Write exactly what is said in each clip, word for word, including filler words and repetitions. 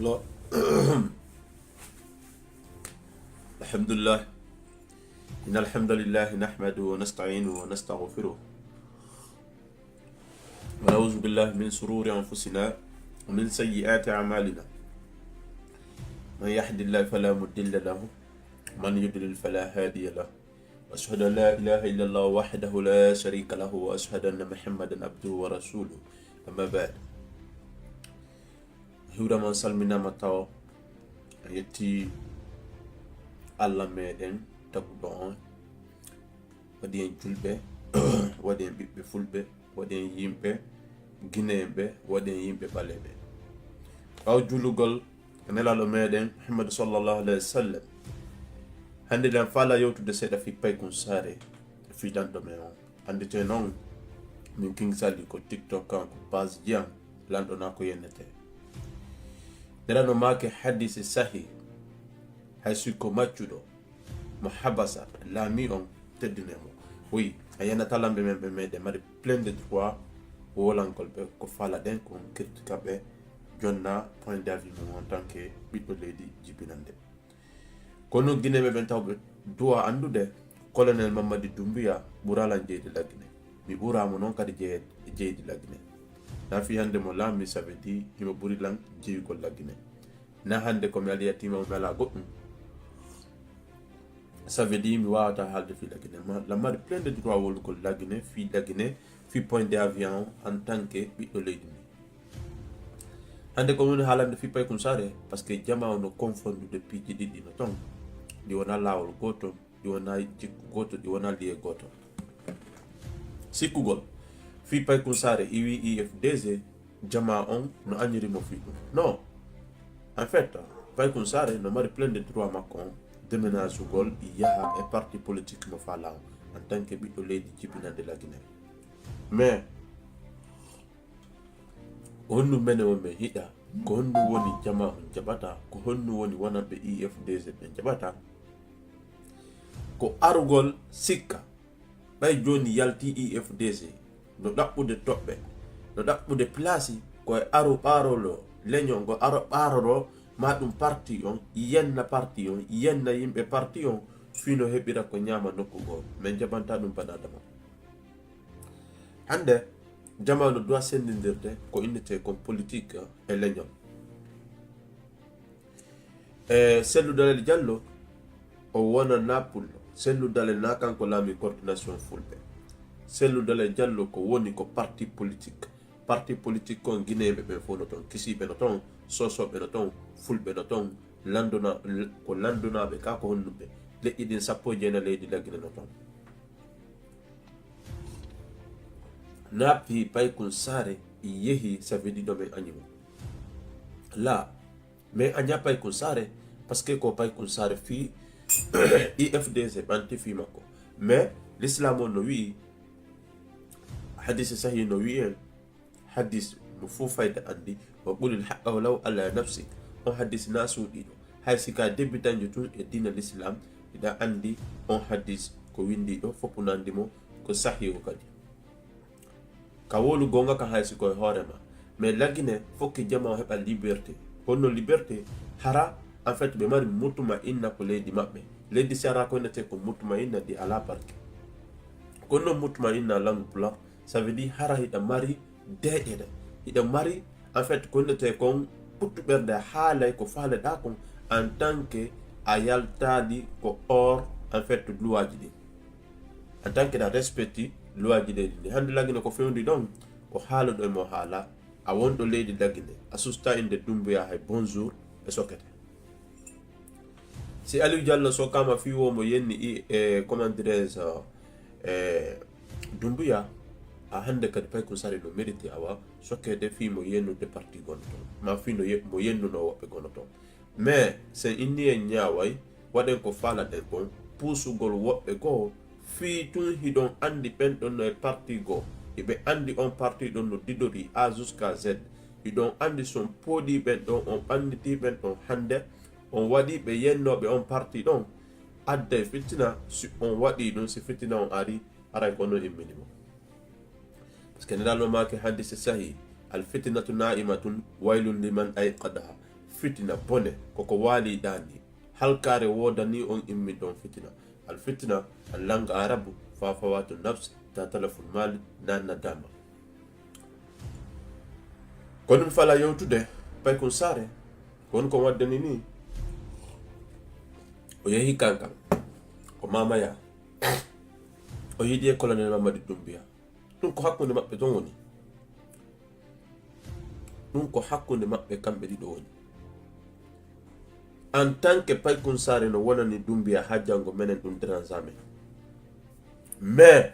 Lo- الحمد لله. إن الحمد لله نحمده ونستعينه ونستغفره، ونعوذ بالله من شرور أنفسنا ومن سيئات أعمالنا. من يهد الله فلا مضل له، ومن يضلل فلا هادي له. وأشهد أن لا إله إلا الله وحده لا شريك له، وأشهد أن محمدا عبده ورسوله. أما بعد. Hiwre mon salminaama tawo, a yetti Allah meɗen taguɗo on, waɗi en julɓe, waɗi en ɓiɓɓe fulɓe, waɗi en yimɓe Guinéen ɓe, waɗi en yimɓe ɓaleeɓe. Ɓaawo julugol e Nelaaɗo meɗen Muhammadu sallallahu alayhi wa sallam, hannde ɗen faala yewtude seeɗa fii Paykun Saare, fii lanɗo men on. Anndite non, min King Sali ko TikTok kan, ko page jiyam, lanɗo na ko yennete. Nelaaɗo maaki hadisi sahi, hay si ko maccuɗo mo habasa laami on, teddine mo. Wi, a yenata lamɓe men ɓe meɗe mari plein de droit wolangol ɓe ko faala ɗen kon, kirtika ɓe, jonna point d'avis mum en tant que ɓiɗɗo leydi jibinande. Kono Guinéen ɓen tawɓe duwa anndude, Colonel Mamadi Doumbouya ɓura lan jeyde Lagine. Mi ɓura mo non kadi jeye-, jeydi Lagine. Na fii hannde mo laami, ça veut dire himo ɓuri lan jeyugol Lagine. Na hannde ko mi aliyatiima, mi alaa goɗɗum, ça veut dire mi waawata haalde fii Lagine. Ma, lan mari plein de droit wolugol Lagine, fii Lagine, fii point d'avis an en tant que ɓiɗɗo leydi ndi. Hannde ko woni haalande fii Paykun Saare, parce que jamaa on no confondude piiji ɗiɗi no ton. Ɗi wona laawol gootol, ɗi wona jikku gooto, ɗi wona liye gooto. Sikkugol fii Paykun Saare iwi I F D G, jamaa on no añiri mo fii ɗum. Non. En fait, Paykun Saare no mari plein de droit makko on, déménagugol yaha e parti politique mo faala on, en tant que ɓiɗɗo leydi jibinande Lagine. Mais, ko honɗum mene on men hiɗa? Ko honɗum woni jamaa on jaɓata? Ko honɗum woni wonanɓe I F D G ɓen jaɓata? Ko arugol sikka. Ɓay jooni yalti I F D G, no ɗaɓɓude toɓɓe, no ɗaɓɓude pilaasi, ko e aro ɓaarolo leñol ngol, aro ɓaarolo ma ɗum parti on, yenna parti on, yenna yimɓe parti on, fii no heɓira ko ñaama nokku goo. Men jaɓanta ɗum bana adama. Hannde, jamaa no duwa senndindirde ko innetee kon politique e leñol. E Sellu Daleeli Jallo, o wonana pullo. Sellu Daleeli na kanko laami coordination fulɓe. Sellu Daleeli Jallo ko woni ko parti politique. Parti politique kon Guinéen ɓe ɓen fof no ton, Kisiiɓe no ton, Soosooɓe no ton, Fulɓe no ton, Lanndona-, ko Lanndonaaɓe ka ko honɗum ɓe. Leƴƴi ɗin sappo e jeenayi leydi Lagine no ton. Na fii Paykun Saare yehi, ça veut dire ɗo men añi mo. La, men aña Paykun Saare, parce que ko Paykun Saare fii I F D G ɓanti fii makko. Mais l'islam on no wi'i, hadisi sahih no wi'i en, hadis mo fuu fayda anndi, wa qulil haqqa walaw ala nafsik. On hadis na suuɗiiɗo. Hay si ka debbitanjo tun e diina l'islam, hiɗa anndi on hadis ko winndiiɗo, fof no anndi mo, ko sahihu kadi. Ka wolu goonga kan hay si ko e hoore ma. Mais Lagine fokki jamaa o heɓa liberté. Honno liberté? Hara, en fait, ɓe mari mutuma inna ko leydi maɓɓe. Leydi si ara ko innetee ko mutuma inna ɗi alaa barke. Kono non mutuma inna langue pulaar, ça veut dire hara hiɗa mari deeƴere. Hiɗa mari, en fait, ko innetee kon ɓuttu ɓernde haalay ko faaleɗaa kon en tant que a yaltaali ko hors, en fait, luwaaji ɗin. En tant que ɗa respecti luwaaji leydi ndi. Hannde Lagine ko fewndi ɗon, ko haalaɗo e mo haala, a wonɗo leydi Lagine, a susta innde Doumbouya hay bonjour e sokete. Si Aliou Diallo so kama fii wo mo yenni i, e, comment dirais-je, e, Doumbouya, a hannde kadi Paykun Saare no mérite awa sokkeede fii mo yennude parti gonɗo toon, ma fii no ye-, mo yennuno woɓɓe gonɗo toon. Mais, sen inni en ñaaway, waɗen ko faalaɗen kon, puusugol woɓɓe goo, fii tun hiɗon anndi ɓen ɗon no e parti goo, hiɓe anndi on parti ɗon no didorii A jusqu'à Z, hiɗon anndi si on pooɗii ɓen ɗon, on ɓannitii ɓen ɗon hannde, on waɗii ɓe yennooɓe on parti ɗon, adday fitina, si on waɗii ɗun, si fitina on arii, aray ko non immini mo. Parce que Nelaaɗo maaki hadisi sahih, "Al fitnatu na'imatun, waylun liman ayqadaha." fitina bone, koko waali ɗaani. Halkaare woodani on immin ɗon fitina. Al fitina, al langa Arabu, fa fawatu nafs, ta talaful mali, na nadama. Ko ɗum fala yewtude, paykun saare, ko on ko waddani ni. O yehi kankan, ko mamaya. O yiɗi e colonel Mamadi Dumbiya. Ɗum ko hakkunde maɓɓe ton woni. Ɗum ko hakkunde maɓɓe kamɓe ɗiɗo woni. En tant que paykun saare no wonani Dumbiya ha janngo, menen ɗum dérange amen. Mais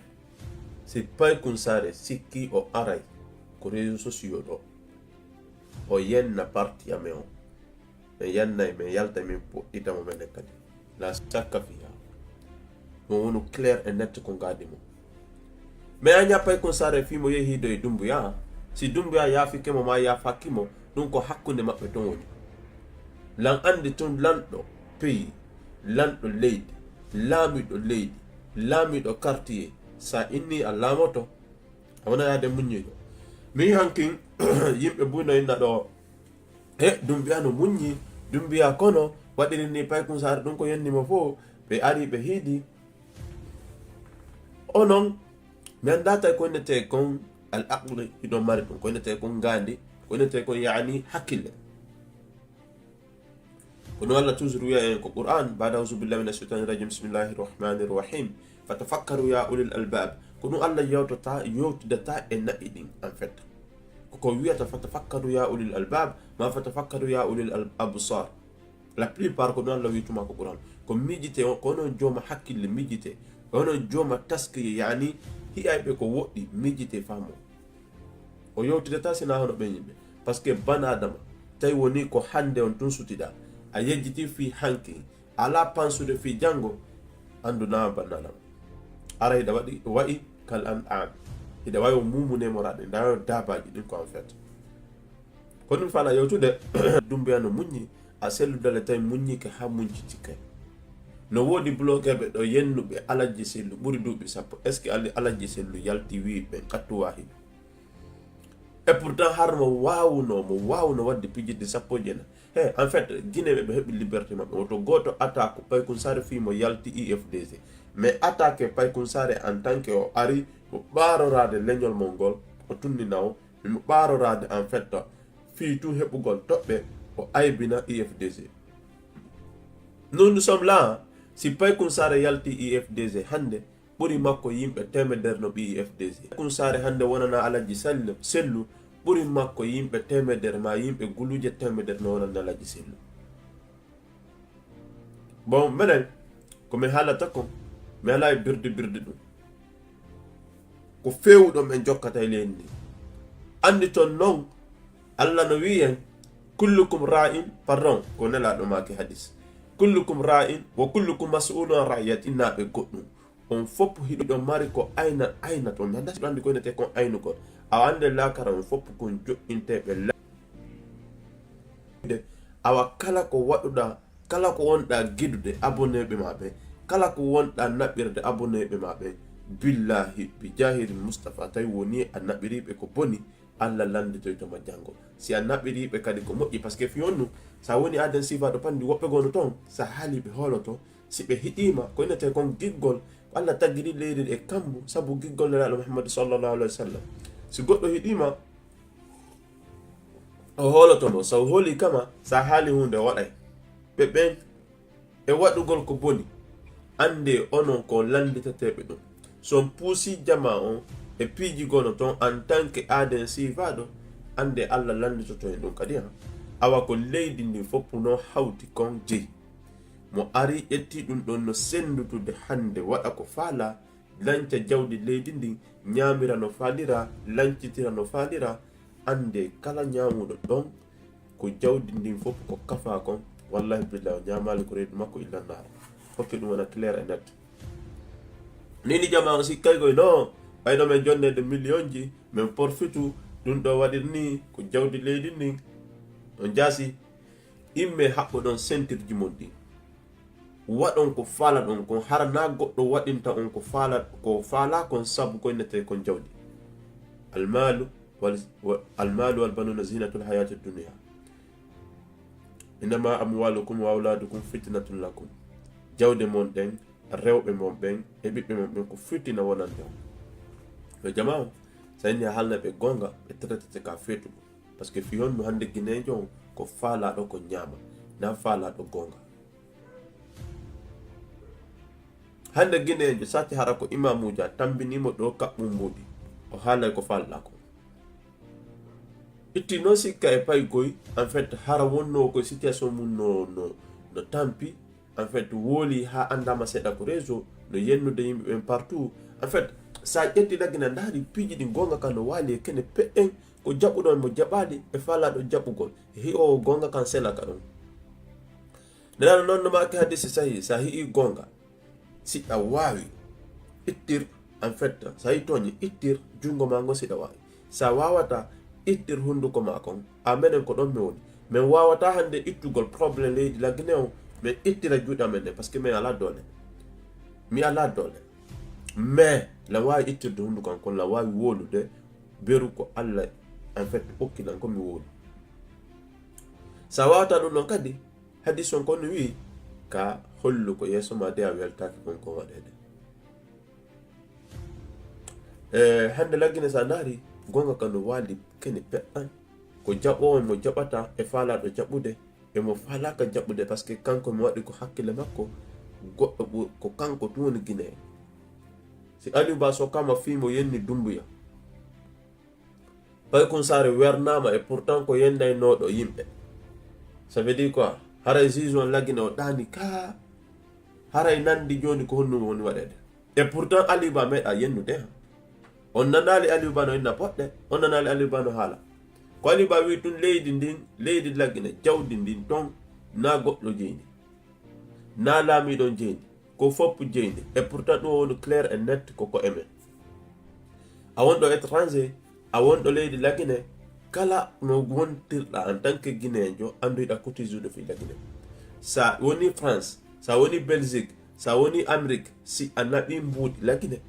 si paykun saare sikki o aray ko réseaux sociaux ɗo, o yenna parti amen o, min yannay, min yalta, min puɗɗita mo menen kadi. La sakka fiha. Mo wonu clair et net ko ngaadi mo. Mais a ñappay kon saare fii mo yehi ɗo e Dumbuya. Si Dumbuya yaafike mo ma yaafaki mo, ɗum ko hakkunde maɓɓe ton woni. Lan anndi tun lanɗo pays, lanɗo leydi, laamiɗo leydi, laamiɗo quartier, sa inni a laamoto, a wona yaade muññiiɗo. Mi hankin yimɓe buy no inna ɗo, e Dumbuya no muññi, Dumbuya kono waɗiri ni paykun saare ɗum ko yenni mo fof, ɓe ari ɓe hiidi. Onon, mi annda tawi ko innetee kon al aql, hiɗon mari ɗum, ko innetee kon ngaandi, ko innetee kon yaani hakkille. Ko ɗum Allah toujours wiya en ko Qur'an, baada auzu billahi min ashaytani rajim, bismillahi rahmani rahim, fatafakkaru ya ulil albab. Ko ɗum Allah yewtata, yewtidata e na'i ɗin, en fait. Ko ko wiyata fatafakkaru ya ulil albab, ma fatafakkaru ya ulil al-, absar. La plupart ko ɗum Allah wi tuma ko Qur'an. Ko miijite, ko onon jooma hakkille miijite, onon jooma taskiye, yaani hi'ayɓe ko woɗɗi miijite famo. O yewtidata sina hono ɓen yimɓe. Parce que ban Adama, tawi woni ko hannde on tun sutiɗa, a yejjiti fii hanki, ala pansude fii janngo, anndu na ban Adama. Ara hiɗa waɗi, wa'i kal an'am. Hiɗa wa'i o mumune moraɗe, hiɗa wa'i o daabaaji ɗin ko en fait. Ko ɗum fala yewtude, Dumbuya no muññi, a sellu dale tawi muññike haa muñcitike. No woodi bloqueɓe ɗo yennuɓe Alajji Sellu ɓuri duuɓi sappo. Est-ce que Al-, Alajji Sellu yalti wi ɓen qattu waahid? Et pourtant har mo waawno, mo waawno waɗde pijirde sappo e jeenayi. He, en fait, Guinéeɓe ɓe heɓi liberté maɓɓe. Woto gooto attaque Paykun Saare fii mo yalti I F D G. Mais attaque Paykun Saare en tant que o ari mo ɓaaroraade leñol mon ngol, o tunnina o, mo ɓaaroraade en fait, fii tun heɓugol toɓɓe, o aybina I F D G. Nous, nous sommes là. Si Paykun Saare yalti I F D G hannde, ɓuri makko yimɓe teemedere no ɓii I F D G. Paykun Saare hannde wonana Alajji Sall-, Sellu, ɓuri makko yimɓe teemedere, ma yimɓe guluuje teemedere no wonana Alajji Sellu. Bon, menen, ko mi haalata kon, mi alaa e birdi birdi ɗum. Ko feewuɗo men jokkata e leydi ndi. Anndi ton non, Allah no wi'i en, "Kullukum ra'in", pardon, ko Nelaaɗo maaki hadis. "Kullukum ra'in wa kullukum mas'ulun an ra'iyati", innaaɓe goɗɗum. On fof hiɗo mari ko ayna-, aynaton. Mi anndaa si ɗo anndi ko innetee kon aynugol. A annde laakara on fof kon joɗɗinteeɓe la-, awa kala ko waɗuɗaa, kala ko wonɗaa gidude aboneeɓe maa ɓen, kala ko wonɗaa naɓirde aboneeɓe maa ɓen, billaahi, bi jaahiri Mustapha, tawi wonii a naɓirii ɓe ko boni, Allah lannditoyto ma janngo. Si a naɓirii ɓe kadi ko moƴƴi, parce que fii on nu, sa woni aaden sifaaɗo panndi, woɓɓe goo no ton, sa haalii ɓe hooloto, si ɓe hiɗiima, ko innetee kon giggol, ko Allah tagiri leydi e kambu, sabu giggol Nelaaɗo Muhammadu sallallahu alaihi wa sallam. Si goɗɗo hiɗiima, o hooloto mo, sa o hoolii kama, sa haalii huunde o waɗay. Ɓe ɓen e waɗugol ko boni, anndee onon ko lannditeteeɓe ɗum. So on puusii jamaa on e piiji goo no ton en tant que aaden siifaaɗo, anndee Allah lannditoto en ɗum kadi, han. Awa ko leydi ndin fof no hawti kon jeyi. Mo ari ƴetti ɗum ɗon no senndutude hannde waɗa ko faalaa, lanca jawdi leydi ndin, ñaamira no faalira, lancitira no faalira, anndee kala ñaamuɗo ɗon ko jawdi ndin fof ko kafaa kon, wallahi billahi o ñaamaali ko reedu makko illa naara. Hokke ɗum wona clair et net. Nini jamaa on sikkay koy no, ɓayno men jonneede millionji, men porfitu, ɗum ɗo waɗir ni ko jawdi leydi ndin. On jaasi, imme haɓɓoɗon sentirji mon ɗin. Waɗon ko faalaɗon kon, hara na goɗɗo waɗinta on ko faala-, ko faalaa kon sabu ko innetee kon jawdi. Almaalu wal, wa, almaalu wal banuuna zinatul hayaati dunya. Innama amwalukum wa awladukum fitnatun lakum. Jawde mon ɗen, rewɓe mon ɓen e ɓiɓɓe mon ɓen ko fitina wonande on. Yo jama o, sa inni a haalna ɓe goonga, ɓe traitete ka feetugo. Parce que fii honno hannde gineejo on ko faalaaɗo ko ñaama, na faalaaɗo goonga. Hannde gineejo sati hara ko imaamuuja tambinii mo ɗo kaɓɓum mbuuɗi, o haalay ko faalɗaa ko. Itti noon sikka e paygoy, en fait, hara wonnoo ko situation mum no, no, no tampi, en fait, wooli haa anndaama seeɗa ko réseau, no yennude yimɓe ɓen partout. En fait, sa ƴetti Lagine ndaari piiji ɗi goonga ka no waali e kene peɗɗen, ko jaɓuɗo mo jaɓaali e faalaaɗo jaɓugol. E hi'oowo goonga kan sela ka ɗon. Nelaɗo noon no maaki hadisi sahi, sa hi'i goonga, si a waawi, ittir, en fait, sa hi'i tooñe, ittir junngo maa ngon si a waawi. Sa waawataa, ittir hunnduko maa kon. A menen ko ɗon mi woni. Min waawataa hannde ittugol problème leydi Lagine on, min ittira juuɗe amen ɗen, parce que min alaa doole. Mi alaa doole. Mais, lan waawi ittirde hunnduko an kon, lan waawi wowlude beru ko Alla, en fait, okki lan ko mi wowli. Sa waawataa ɗum ɗon kadi, hadis on kon no wi'i, ka hollu ko yeeso maa de a weltaaki kon ko waɗeede. E, hannde Lagine sa ndaari, goonga ka no waali kene peɗɗan. Ko jaɓoowo mo jaɓata e faalaaɗo jaɓude, e mo faalaaka jaɓude, parce que kanko mo waɗi ko hakkille makko, goɗɗo ɓur-, ko kanko tun woni Guinéen. Si Aliou Ba sokkaama fii mo yenni Doumbouya, Paykun Sarr wernaama e pourtant ko yennaynooɗo yimɓe. Ça veut dire quoi? Haray juge on Lagine o ɗaani ka, haray nanndi jooni ko honɗum woni waɗeede. E pourtant Aliou Ba meeɗaa yennude han. On nanaali Aliou Ba no inna poɗɗe, on nanaali Aliou Ba no haala. Ko Aliou Ba wi'i tun leydi ndin, leydi Lagine, jawdi ndin ton, na goɗɗo jeyi ndi. Na laamiiɗo on jeyi ndi. Ko fof jeyi ndi. E pourtant ɗum woni clair et net ko ko e men. A wonɗo étranger, a wonɗo leydi Lagine, kala no wontirɗaa en tant que Guinéen jo, anndu hiɗa kotisude fii Lagine. Sa woni France, sa woni Belgique, sa woni Amérique, si a naɓii mbuuɗi Lagine,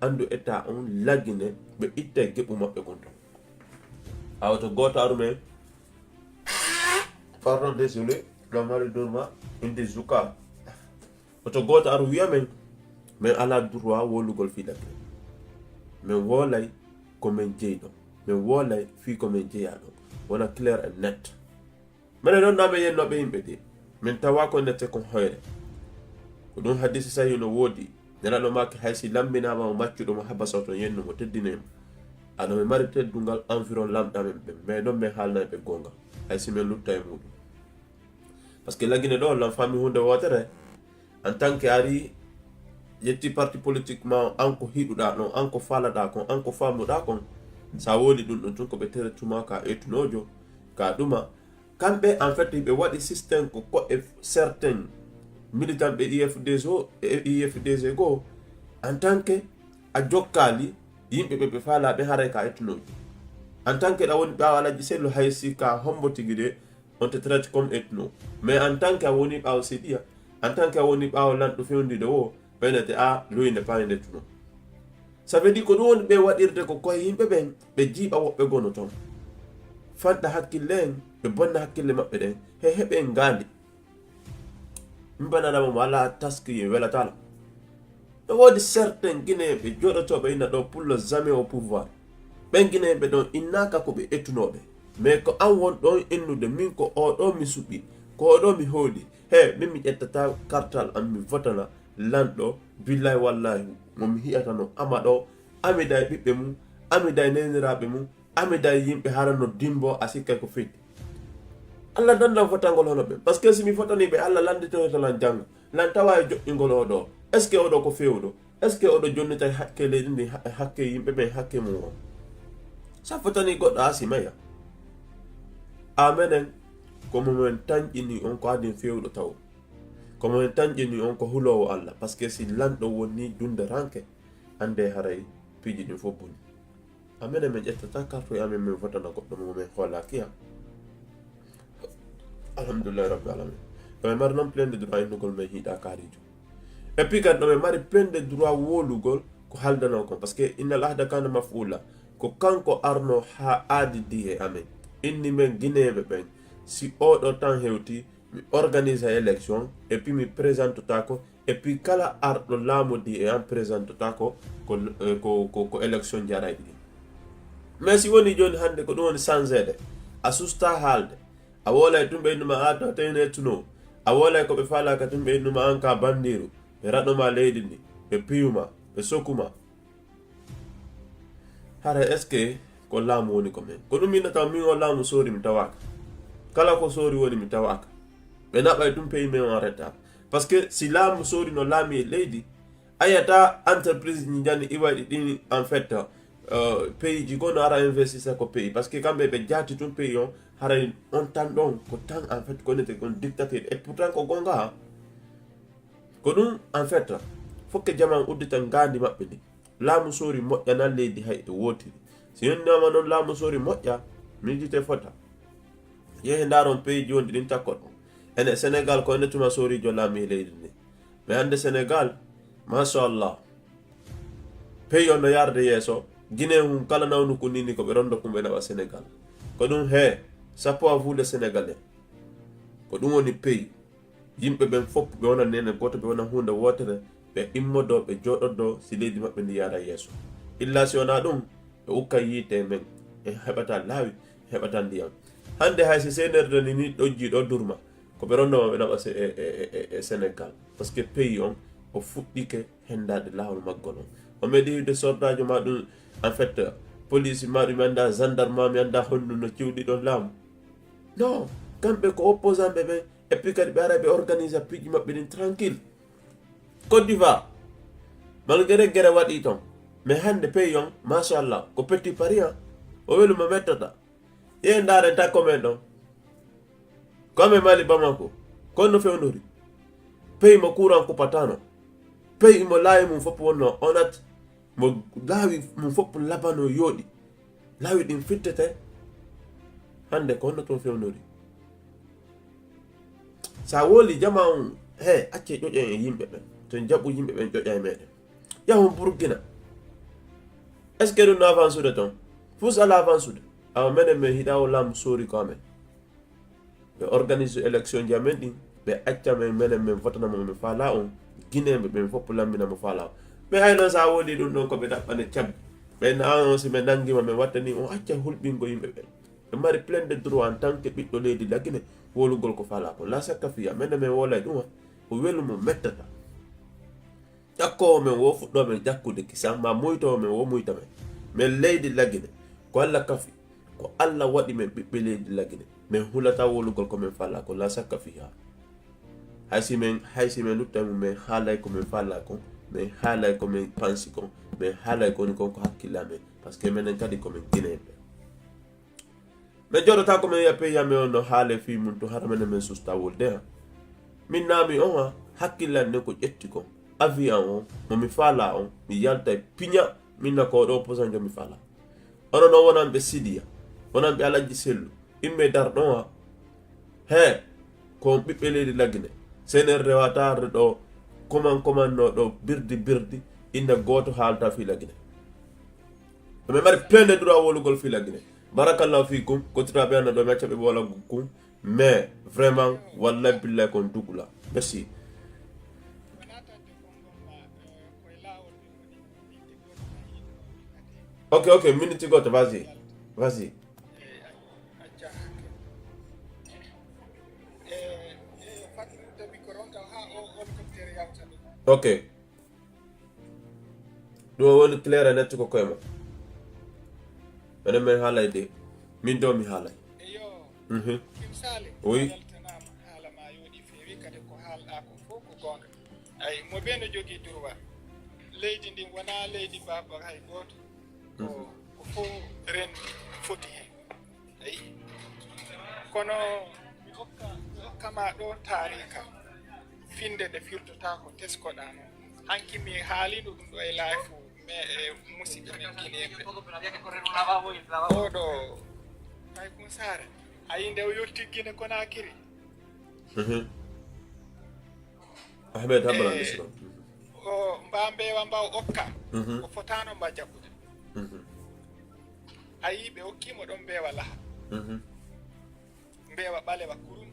anndu état on Lagine, ɓe ittay geɓu maɓɓe kon ton. A woto gooto aru men, pardon, désolé, ɗo mari durma, indi zuka. Woto gooto aru wi'a men, men alaa droit wowlugol fii Lagine. Men woolay ko men jeyi ɗon. Men woolay fii ko men jeyaa ɗon. Wona clair et net. Menen non na men yennooɓe yimɓe de. Men tawaa ko nette kon hoyre. Ko ɗum hadisi sahi no woodi. Nelaaɗo maaki hay si lammbinaama mo maccuɗo mo habasa ton yennu mo teddinee mo. Aɗo men mari teddungal environ lamɗa men ɓen. Men non men haalnay ɓe goonga. Hay si men lutta e muuɗum. Parce que Lagine ɗo, lan fammi huunde wootere. En tant que ari, ƴetti parti politique ma, an ko hiɗuɗaa ɗon, an ko faalaɗaa kon, an ko faamuɗaa kon. Sa woli ɗum ɗum tun ko ɓe tere tuma ka etunoojo, ka ɗuma. Kamɓe, en fait, ɓe waɗi système ko ko e certains militant ɓe I F D G o, e I F D G goo, en tant que a jokkaali, yimɓe ɓe ɓe faalaa ɓe haray ka etunoojo. En tant que ɗa woni ɓaawo Alaji Sellu hay si ka hombo tigi de, on te traite comme ethno. Mais en tant que a woni ɓaawo Sidiya, en tant que a woni ɓaawo lanɗo fewndiiɗo o, ɓeynete a luyde payde tuno. Ça veut dire ko ɗum woni ɓe waɗirde ko koye yimɓe ɓen, ɓe jiiɓa woɓɓe gono toon. Fanɗa hakkille en, ɓe bonna hakkille maɓɓe ɗen, he heɓe ngaandi. Mbananama mo alaa taski welataa la. No woodi certains Guinéen ɓe jooɗotooɓe ina ɗo pour le jamais au pouvoir. Ɓen Guinéen ɓe ɗon innaaka ko ɓe ettunooɓe. Mais ko an won ɗon innude min ko oo ɗoo mi suɓi, ko oo ɗoo mi hooli. He, min mi ƴettata kartal am mi votana lanɗo, billahi wallahi, mo mi hi'ata no ama ɗo, amida e ɓiɓɓe mum, amida e neeniraaɓe mum, amida e yimɓe hara no dimbo a sikkay ko feddi. Allah dandan fotangol hono ɓen. Parce que si mi fotanii ɓe, Allah lannditoyto lan janngo. Lan tawa e joƴƴingol oo ɗoo. Est-ce que oo ɗoo ko feewɗo? Est-ce que oo ɗoo jonnitay hakke leydi ndi, ha-, hakke yimɓe ɓen, hakke mum on? Sa fotanii goɗɗo a simaya. A menen, ko mo men tanƴini on ko adin feewɗo taw. Ko mo men tanƴini on ko huloowo Allah. Parce que si lanɗo woni dunde ranke, annde haray piiji ɗin fof boni. Amen, amen ƴettata carte e amen, min votana goɗɗo mo min hoolaaki ya. Alhamdulillahi Rabbil Alamin. Ɗo men mari noon plein de droit innugol men hiiɗa kaarijo. Et puis kadi ɗo men mari plein de droit wowlugol ko haaldanoo kon. Parce que innal ahda kana maf'ula. Ko kanko arno haa aadidi e amen. Inni men Gineeɓe ɓen. Si oɗo tan hewti, mi organisa élection, et puis mi présente tako, et puis kala arɗo laamu di e an présente tako, ko, eh, ko, ko, ko élection jarayɗi ɗin. Mais si woni joni hannde ko ɗum woni changede, a susta haalde, a wolay tun ɓe innuma a ta tawine tuno, a wolay ko ɓe falaka tun ɓe innuma an ka bandiru, ɓe raɗoma leydi ndi, ɓe piyuma, ɓe sokuma. Hara est-ce que ko laamu woni ko men? Ko ɗum innata min o laamu sori mi tawaka. Kala ko sori woni mi tawaka. Ɓe naɓay tun pays men en retard. Parce que si laamu sori no laami e leydi, ayata entreprise ni jani iwayɗi ɗin en fait, euh, pays ji gono ara investisseur ko pays. Parce que kamɓe ɓe jaati tun pays on, haray on tan ɗon, ko tan en fait ko nete on dictateur. Et pourtant ko gonga ha. Ko ɗum en fait, fokke jaman uddita ngaandi maɓɓe ndi. Laamu sori moƴƴa nan leydi hay e wotiri. Si yonnama noon laamu sori moƴƴa, miijite fota. Yehi ndaaron pays ji wonɗi ɗin takkot on. Ene Sénégal ko ene tuma sorijo laami e leydi ndi. Mais hannde Sénégal, machallah. Pays on no yarde yeeso. Guinée hun kala nawnu ko nini ko ɓe rondo kumɓe naɓa Sénégal. Ko ɗum he, chapeau à vous les Sénégalais. Ko ɗum woni pays. Yimɓe ɓen fof ɓe wona nene gooto, ɓe wona huunde wootere, ɓe immodo, ɓe jooɗodo si leydi maɓɓe ndi yaara yeeso. Illa si wona ɗum, ɓe ukka yiite men, en heɓata laawi, en heɓata ndiyam. Hannde hay si C N R D ni, ni ɗojji ɗo durma, ko ɓe ronnoma ɓe naɓa se-, e, e, e, e, e Sénégal. Parce que pays on, o fuɗɗike hendaade laawol maggol on. O meɗi yiide sordaajo ma ɗum, en fait, police ma ɗum, mi annda gendarme ma, mi annda honɗum no ciwɗi ɗon laamu. Non, kamɓe ko opposant ɓe ɓen, et puis kadi ɓe ara ɓe organisa piiji maɓɓe ɗin tranquille. Côte d'Ivoire, malgré guerre waɗi ton, mais hannde pays on, machallah, ko petit pari, hein. O welu mo mettata. Ye ndaaren takko men ɗon. Comme Mali Bamako, kono no fewnori. Pays mo courant coupatano. Pays mo laawi mum fof wonno onat, mo laawi mum fof labano yooɗi. Laawi ɗin fittete. Hannde ko honno tun fewnori? Sa woli jama on, he, acce ƴoƴen e yimɓe ɓen. To en jaɓu yimɓe ɓen ƴoƴa e meɗen. Yahon Burkina. Est-ce que ɗum no avancude ton? Fus ala avancude. Awa menen men hiɗa o laamu sori ko amen. Ɓe organise élection ji amen ɗin, ɓe acca men, menen men votana mo, men faala on, Guinéen ɓe ɓen fof lammina mo faala on. Mais hay noon sa woli ɗum ɗon ko ɓe ɗaɓɓane cabbi. Ɓen an on si ɓe nanngima, men wattani on acca hulɓingo yimɓe ɓen. Ɓe mari plein de droit en tant que ɓiɗɗo leydi Lagine, wolugol ko faala kon. La sakka fiya, menen men wolay ɗum, o welu mo mettata. Ƴakkoowo men wo fuɗɗoo men ƴakkude kisan, ma muytoowo men wo muyta men. Men leydi Lagine, ko Alla kafi, ko Alla waɗi men ɓiɓɓe leydi Lagine. Men hulata wolugol ko men faala ko, la sakka fiha. Hay si men, hay si men lutta mum, men haalay ko men faala kon, men haalay ko men pansi kon, men haalay ko woni kon ko hakkille amen. Parce que menen kadi ko men Guinéen ɓe. Men jooɗotaako men wi'a pays amen on no haale fii mum to hara menen men susta wolde ha. Min naami on ha, hakkillan nden ko ƴetti kon. Avion on, mo mi faala on, mi yaltay piña, min na ko ɗo posanjo mi faala. Onon non wonan ɓe Sidiya, wonan ɓe Alajji Sellu, imme dar ɗon ha. He, ko on ɓiɓɓe leydi Lagine. C N R D wata arde ɗo, koman koman no ɗo birdi birdi, innde gooto haalta fii Lagine. Ɓe mari plein de droit wolugol fii Lagine. Barakallahu fiikum, kottiraaɓe an ɗo, mi acca ɓe ɓoola kum. Mais vraiment, wallahi billahi kon dugula. Merci. Ok, ok, minute goto, vas-y. Vas-y. Ok. Ɗum o woni clair e nettuko koye ma. Menen men haalay de. Min do mi haalay. Eyo. Mhm. Kim Sale. Oui. Yaltanaama, haala ma yooɗi feewi, kadi ko haalɗa ko fof ko goonga. Ay, mo ɓe no jogii durwa. Leydi ndin wonaa leydi baaba hay gooto. Ko, mhm, ko fof renndi foti heen. Ayi. Kono mi hokka, mi hokka ma ɗo taarika. Finde nde firtota ko teskoɗa noon. Hanki mi haalino ɗum ɗo e live me, e musidɓe men Guinéenɓe. Oɗo Paykun Saare, a yii nde o yottii Guinée Conakry? Mhm. Ahmed Habrande Siro. O mba mbeewa mba o okka, mhm, o fotaano mba jaɓude. Mhm. A yii ɓe okkiimo ɗon mbeewa laha. Mhm. Bewa ɓalewa kurum.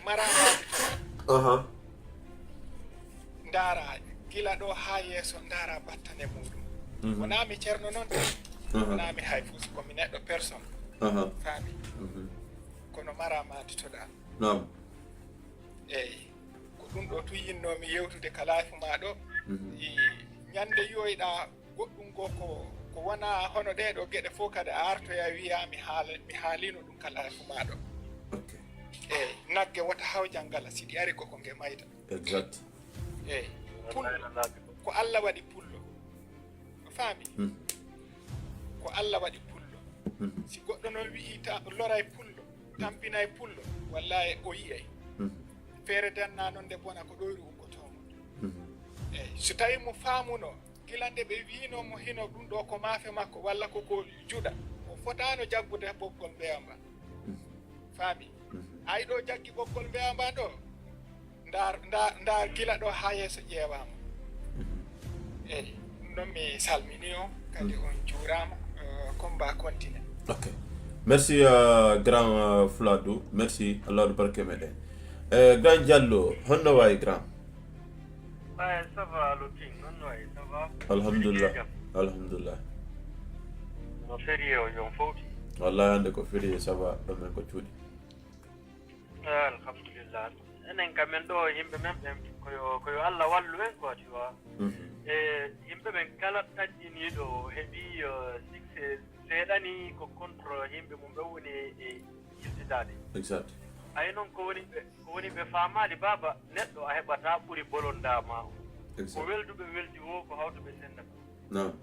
Mara maɓɓe to. Aha. Ndaara gila ɗo haa yeeso, ndaara battane muɗum. Mhm. Wonaa mi ceerno noon de. Aha. Wonaa mi hay fus, ko mi neɗɗo personne. Aha. Faami? Mhm. Kono mara maadi to ɗa. Naam. Eyi. Ko ɗum ɗo tun yinnoomi yewtude ka live maa ɗo. Mhm. I ñande yoyɗa goɗɗum goo ko, ko wonaa hono ɗee ɗoo geɗe fof kadi a artoya wiyaa mi haala-, mi haalino ɗum ka live maa ɗo. Ok. Eyi, nagge wota hawjan ngala, si ɗi ari ko ko nge mayta. Exact. Eyi, pullo. Ko Allah waɗi pullo. A faami? Mhm. Ko Allah waɗi pullo. Mhm. Si goɗɗo noon wi'i ta loray pullo, tampinay pullo, wallahi o yi'ay. Mhm. Feere danna noon nde bona ko ɗoyru ukkotoo mo. Mhm. Eyi, so tawi mo faamuno, gila nde ɓe wiino mo hino ɗum ɗo ko maafe makko, walla ko ko juɗa, o fotaano jaggude ɓoggol mbewa mba. Mhm. Faami? Mhm. Ay ɗo jaggi ɓoggol mbewa mba ɗo, ndaar, ndaar, ndaar gila ɗo haa yeeso ƴeewaama. Mhm. Eyi, ɗum ɗon mi salmini on, kadi Mhm. on juuraama, eh, combat continue. Ok. Merci, euh, grand, euh, Fuladu. Merci, Allah barke meɗen. Eh, grand Diallo, honno wayi grand? Ay, ça va, Alo King, non, non, ay, ça va. Alhamdulillah. Jam. Alhamdulillah. No férié o, jom fowti. Wallahi, hannde ko férié, ça va, ɗo men ko cuuɗi. Eh, alhamdulillah. Enen kam men ɗo, yimɓe men ɓen, ko yo, ko yo Allah wallu en quoi, tu vois. Mhm. E yimɓe ɓen kala taƴƴiniiɗo heɓi, eh, succès seeɗa ni ko contre yimɓe mum ɓe woni e yiltitaade. Exact. Ay noon ko woni ɓe, ko woni ɓe faamaali baaba neɗɗo a heɓata ɓuri bolondaa ma o. Ko Exact. welduɓe weldi wo, ko hawtuɓe sennda ko. Naam.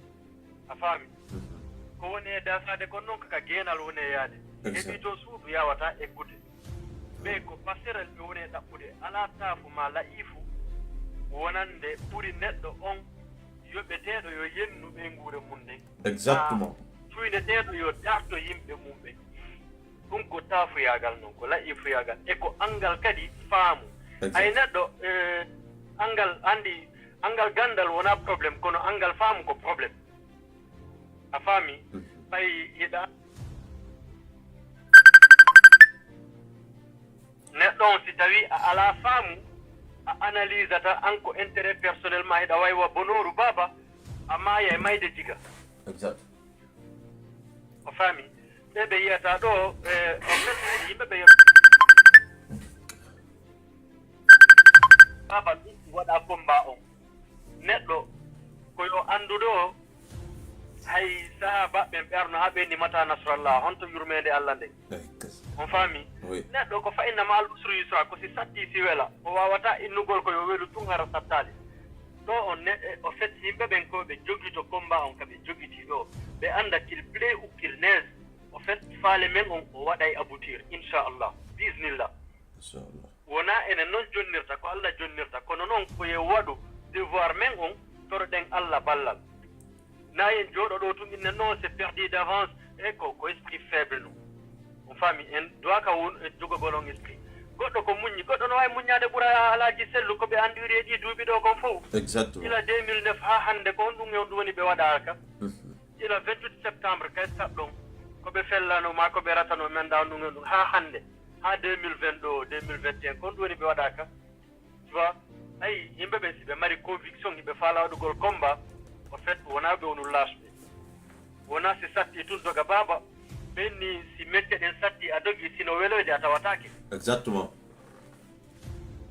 A faami? Mhm. Ko woni e dasaade kon noon ko ka geenal woni e yaade. Exact. Heɓi to suudu yawata eggude. Ɓe ko passerelle ɓe woni e ɗaɓɓude. Alaa taafu ma la'ifu wonande ɓuri neɗɗo on yoɓeteeɗo yo yennu ɓeynguure mum nden. Exactement. Haa cuyndeteeɗo yo darto yimɓe mum ɓe. Ɗum ko taafuyaagal noon, ko la'iifuyaagal. E ko anngal kadi faamu. Exact. Ay neɗɗo, eh, anngal anndi, anngal ganndal wonaa problème, kono anngal faamu ko problème. A faami? Mhm. Ɓay hiɗa neɗɗo on, si tawi a alaa faamu, a analysata an ko intérêt personnel ma, hiɗa waywa bonooru baaba, a maaya e mayde jiga. Exact. O faami? Ɓe ɓe yiyata ɗo, eh, en fait, yimɓe ɓe baaba ɗum waɗa combat on. Neɗɗo ko yo anndu ɗo, hay sahaaba ɓen ɓe arno haa ɓe ni mata nasrallah, honto yurmeende Allah nden? Eyi, kas. On faami? Oui. Neɗɗo ko fa inna ma'al usri yusra, ko si satti si wela, o waawata innugol ko yo welu tun hara sattaali. Ɗo on ne, e, o fait, yimɓe ɓen ko ɓe jogito combat on ka ɓe jogiti ɗo. Ɓe annda qu'il pleut ou qu'il neige, o fait, faale men on o waɗay aboutir, inchallah, bismillah. Inchallah. Wonaa enen noon jonnirta, ko Allah jonnirta, kono noon ko e waɗu devoir men on, toroɗen Allah ballal. Na en jooɗo ɗo tun innen noon c'est perdu d'avance, e ko, ko esprit faible no. On faami, en doit ka won, e jogogol on esprit. Goɗɗo ko muññi, goɗɗo no waawi muññaade ɓura Alaaji Sellu ko ɓe anndiri e ɗii duuɓi ɗo kon fof. Exactement. Ila deux mille neuf haa hannde ko honɗum e honɗum woni ɓe waɗaaka. Mhm. Ila vingt-huit septembre kay saɗɗon, ko ɓe fellano maa ko ɓe ratano men ɗa honɗum e honɗum haa hannde, haa deux mille vingt ɗo, deux mille vingt et un, ko honɗum woni ɓe waɗaaka. Tu vois, ayi, yimɓe ɓen, si ɓe mari conviction, hiɓe faala waɗugol combat, en fait, wonaa ɓe wonu laasɓe. Wonaa si satti tun doga baaba, ɓen ni, si mecce ɗen satti a dogi, sino weloyde a tawataake. Exactement.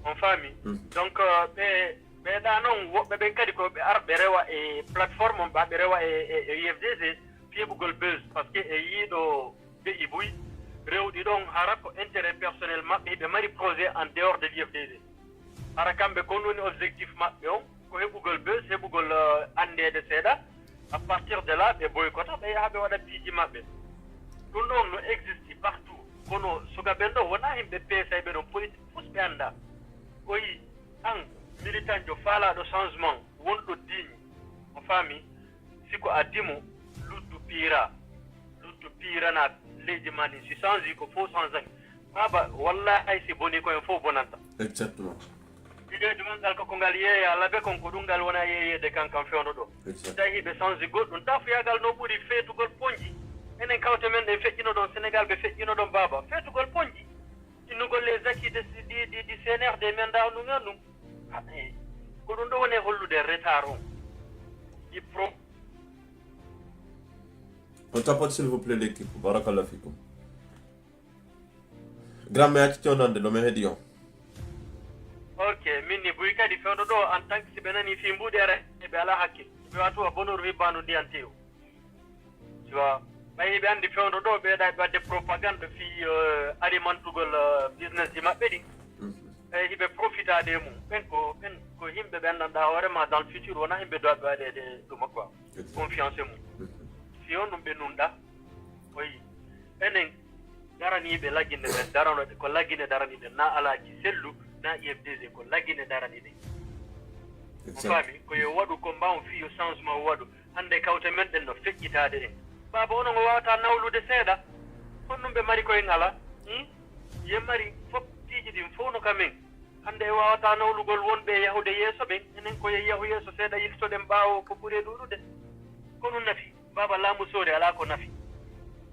On faami? Mm. Donc, euh, ɓe, ɓe ɗa noon, woɓɓe ɓen kadi ko ɓe ar, ɓe rewa e plateforme on, ɓa ɓe rewa e, e, e U F D D, fiyeɓugol buzz, parce que e yiiɗo ɓe ibuy rewɗi ɗon, hara ko intérêt personnel maɓɓe, hiɓe mari projet en dehors de l'U F D D. Hara kamɓe kon woni objectif maɓɓe on, ko heɓugol buzz, heɓugol, euh, anndeede seeɗa. À partir de là, ɓe boykota, ɓe yaha ɓe waɗa piiji maɓɓe. Ɗum ɗon no existe partout. Kono sukaɓe ɗo wonaa himɓe peesayɓe ɗon, politique fus ɓe anndaa. O yi an militanjo faalaaɗo changement, wonɗo diiñ, a faami? Si ko a dimo, luddu piira. Luddu piirana leydi ma ndin. Si change ko fof change. Baaba, wallahi si boni ko en fof bonanta. Exactement. Bileedu man ngal ko ko ngal yeeya labe kon, ko ɗum ngal wona yeeyeede kan kan fewndo ɗo. Exact. Tawi hiɓe change goɗɗum. Tafuyagal no ɓuri feetugol ponji. Enen kawte men ɗen feƴƴino ɗon Sénégal, ɓe feƴƴino ɗon baaba. Feetugol ponji, innugol les acquis de, di, di, di C N R D men nda ɗum en ɗum. Ah, eh. Ko ɗum ɗo woni e hollude retard on. Ɗi pro- On tapote, s'il vous plaît, l'équipe. Barakallah fikum. Grand, mi acci tewnande ɗo mi heɗi on. Ok, min ni buy kadi fewndo ɗo en tant que si ɓe nani fii mbuuɗi ara ɓe alaa hakkil. Ɓe watu a bonor wibbandu ndiyan tew. Tu vois, ɓay hiɓe anndi fewndo ɗo ɓe ɗa ɓe waɗde propagande fii euh, alimantugol euh, business ji maɓɓe ɗi. Ɓay hiɓe profitaade e mum. Ɓen ko ɓen ko yimɓe ɓe anndanɗa hoorema dans le futur wona yimɓe dowaɓe waɗeede ɗuma quoi. Confiance e mum. Fii on ɗum ɓe nunɗa. Oyi, enen daraniiɓe lagine ɓen daranoɓe ko lagine darani ɓen na alaaji sellu na I F D G ko lagine darani ɗen. On faami ko yo waɗu combat on fii yo changement o waɗu. Hannde kawte men ɗen no feƴƴitaade en. Baaba onon o waawata nawlude seeɗa. Honɗum ɓe mari koye ngala? Hmm? Ye mari fof piiji ɗin fof no ka men. Hannde e waawata nawlugol wonɓe e yahude yeeso ɓen. Enen ko ye yahu yeeso seeɗa yiltoɗen ɓaawo ko ɓuri e ɗuuɗude. Ko ɗum nafi. Baaba laamu soori alaa ko nafi.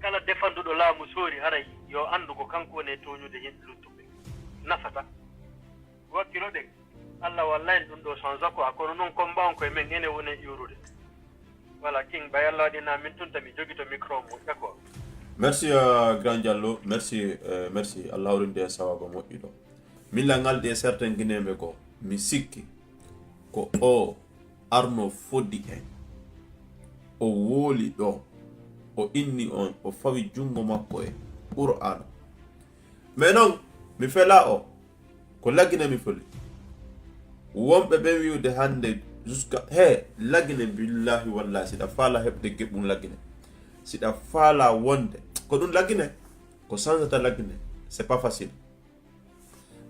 Kala defanduɗo laamu soori haray yo anndu ko kanko woni e tooñude yimɓe luttuɓe. Nafata. Wakkiloɗen. Allah walla en ɗum ɗo change quoi kono noon combat on koye men ene woni e iwrude. Voilà, King Bayalla waɗi na min tun tami jogito micro mo ƴakko. Merci euh, Grand Diallo, merci, euh, merci. Allah hawrinde e sawago moƴƴuɗo. Min la ngalɗi e certains guinéɓe ko mi sikki ko o arno foddi en. O wooli ɗo o inni on o fawi junngo makko e Qur'aana. Mais non, mi fela o ko lagine mi foli. Wonɓe ɓe wi'ude hannde jusqu'à he lagine billahi wallahi siɗa faala heɓde geɓum lagine, siɗa faala wonde ko ɗum lagine ko sansata lagine, c'est pas facile.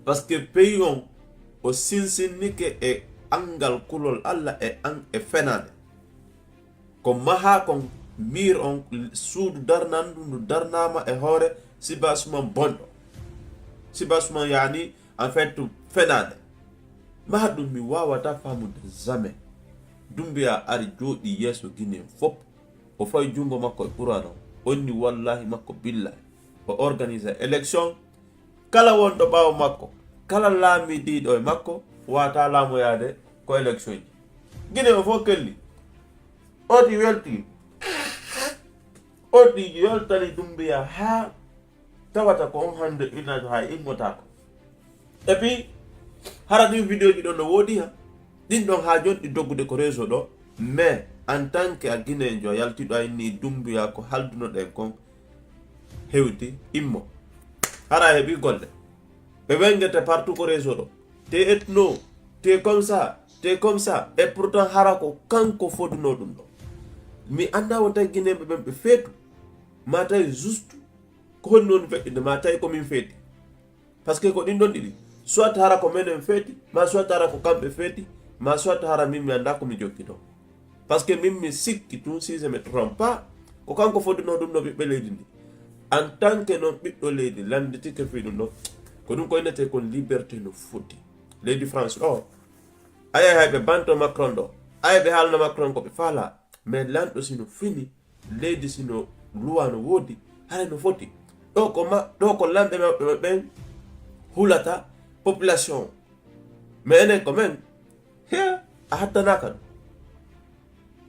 Parce que pays on o sinsinnike e anngal kulol Allah e an e fenaande. Ko mahaa kon, miir on suudu darnandu ndu darnaama e hoore sibasuman bonɗo, sibasuman yaani en fait fenaande. Maha ɗum mi waawata faamude jamais. Dumbiya ari jooɗi yeeso Guinée fof, o fawi junngo makko e Qur'an on, onni wallahi makko billahi o organise élection. Kala wonɗo ɓaawo makko, kala laamidiiɗo e makko waata laamoyaade ko élection ji. Guinée o fof kelli. Oti welti. Oti yoltani Dumbiya haa tawata ko on hannde ina hay immotaako. Et puis hara ɗin vidéo ji ɗon no woodi ha ɗin ɗon haa jon ɗi doggude ko réseau ɗo. Mais en tant que a guinéjo yaltiɗo a inni Dumbiya ko haldunoɗen kon hewti immo. Hara heɓi golle. Ɓe wengete partout ko réseau ɗo. Te ethno, te comme ça, te comme ça. Et pourtant hara ko kanko foduno ɗum ɗo. Mi annda won tawi guinéɓe ɓen ɓe feetu. Ma tawi juste ko honno woni feƴƴude ma tawi ko min feeti. Parce que ko ɗin ɗon ɗiɗi. Soit hara ko menen feeti, ma soit hara ko kamɓe feeti, ma soit hara min mi annda ko mi jokki ɗon. Parce que min mi sikki tun si je me trompe pas ko kanko fodduno ɗum ɗo ɓiɓɓe leydi ndi. En tant que noon ɓiɗɗo leydi lannditike fii ɗum ɗo ko ɗum ko innete kon liberté no foti. Leydi France ɗo a yahay hay ɓe banto Macron ɗo a yahay ɓe haalna Macron ko ɓe faala. Mais lanɗo sino fini leydi sino luwa no woodi haray no foti. Ɗo ko ma ɗo ko lanɓe maɓɓe ɓen hulata population. Mais enen ko men he a hattanaka ɗum.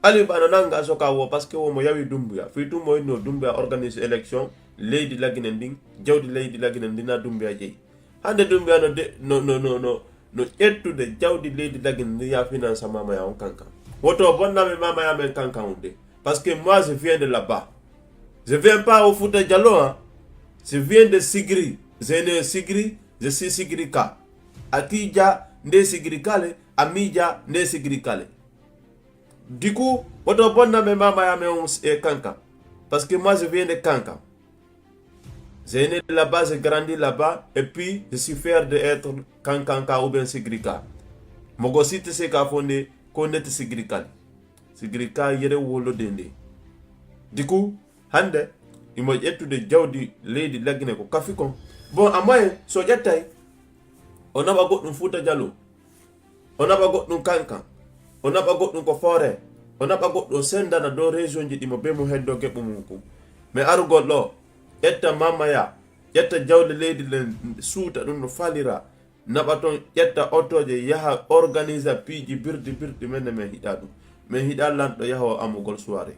Aliou Ba no nanga soka wo parce que womo yawi Dumbuya fii tun mo inno Dumbuya organise élection leydi lagine ndin jawdi leydi lagine ndin na Dumbuya jeyi. Hande Dumbuya no de no no no no no ƴettude jawdi leydi lagine ndin ya finance mama ya on kankan. Woto bonnami mama ya men kankan on de. Parce que moi je viens de là-bas. Je viens pas au Fouta Djalo hein. Je viens de Sigri. Je ne Sigri, je suis Sigrika. Akija nde Sigrikale, Amija nde Sigrikale. Du coup, woto bonna me mama ya me on e kankan. Parce que moi je viens de Kankan. Je né là-bas, je grandi là-bas et puis je suis fier de être Kankanka ou bien Sigrika. Mogo site se ka fonde ko net Sigrikale. Sigrika yere wolo dende. Du coup, hande imo ƴettude jawdi leydi lagine ko kafi kon. Bon a moyen so ƴettay o naɓa goɗɗum Fouta Djalo. O naɓa goɗɗum Kankan. O naɓa goɗɗum ko Foore. O naɓa goɗɗum o sendana dow région ji ɗimo be mo heddo geɓo mum kon. Mais arugol ɗo, ƴetta mamaya, ƴetta jawle leydi nden, suuta ɗum no falira, naɓa toon, ƴetta otoje, yaha organisa piiji birdi birdi, men ne men hiɗa ɗum. Men hiɗa lanɗo yahowo amugol soirée.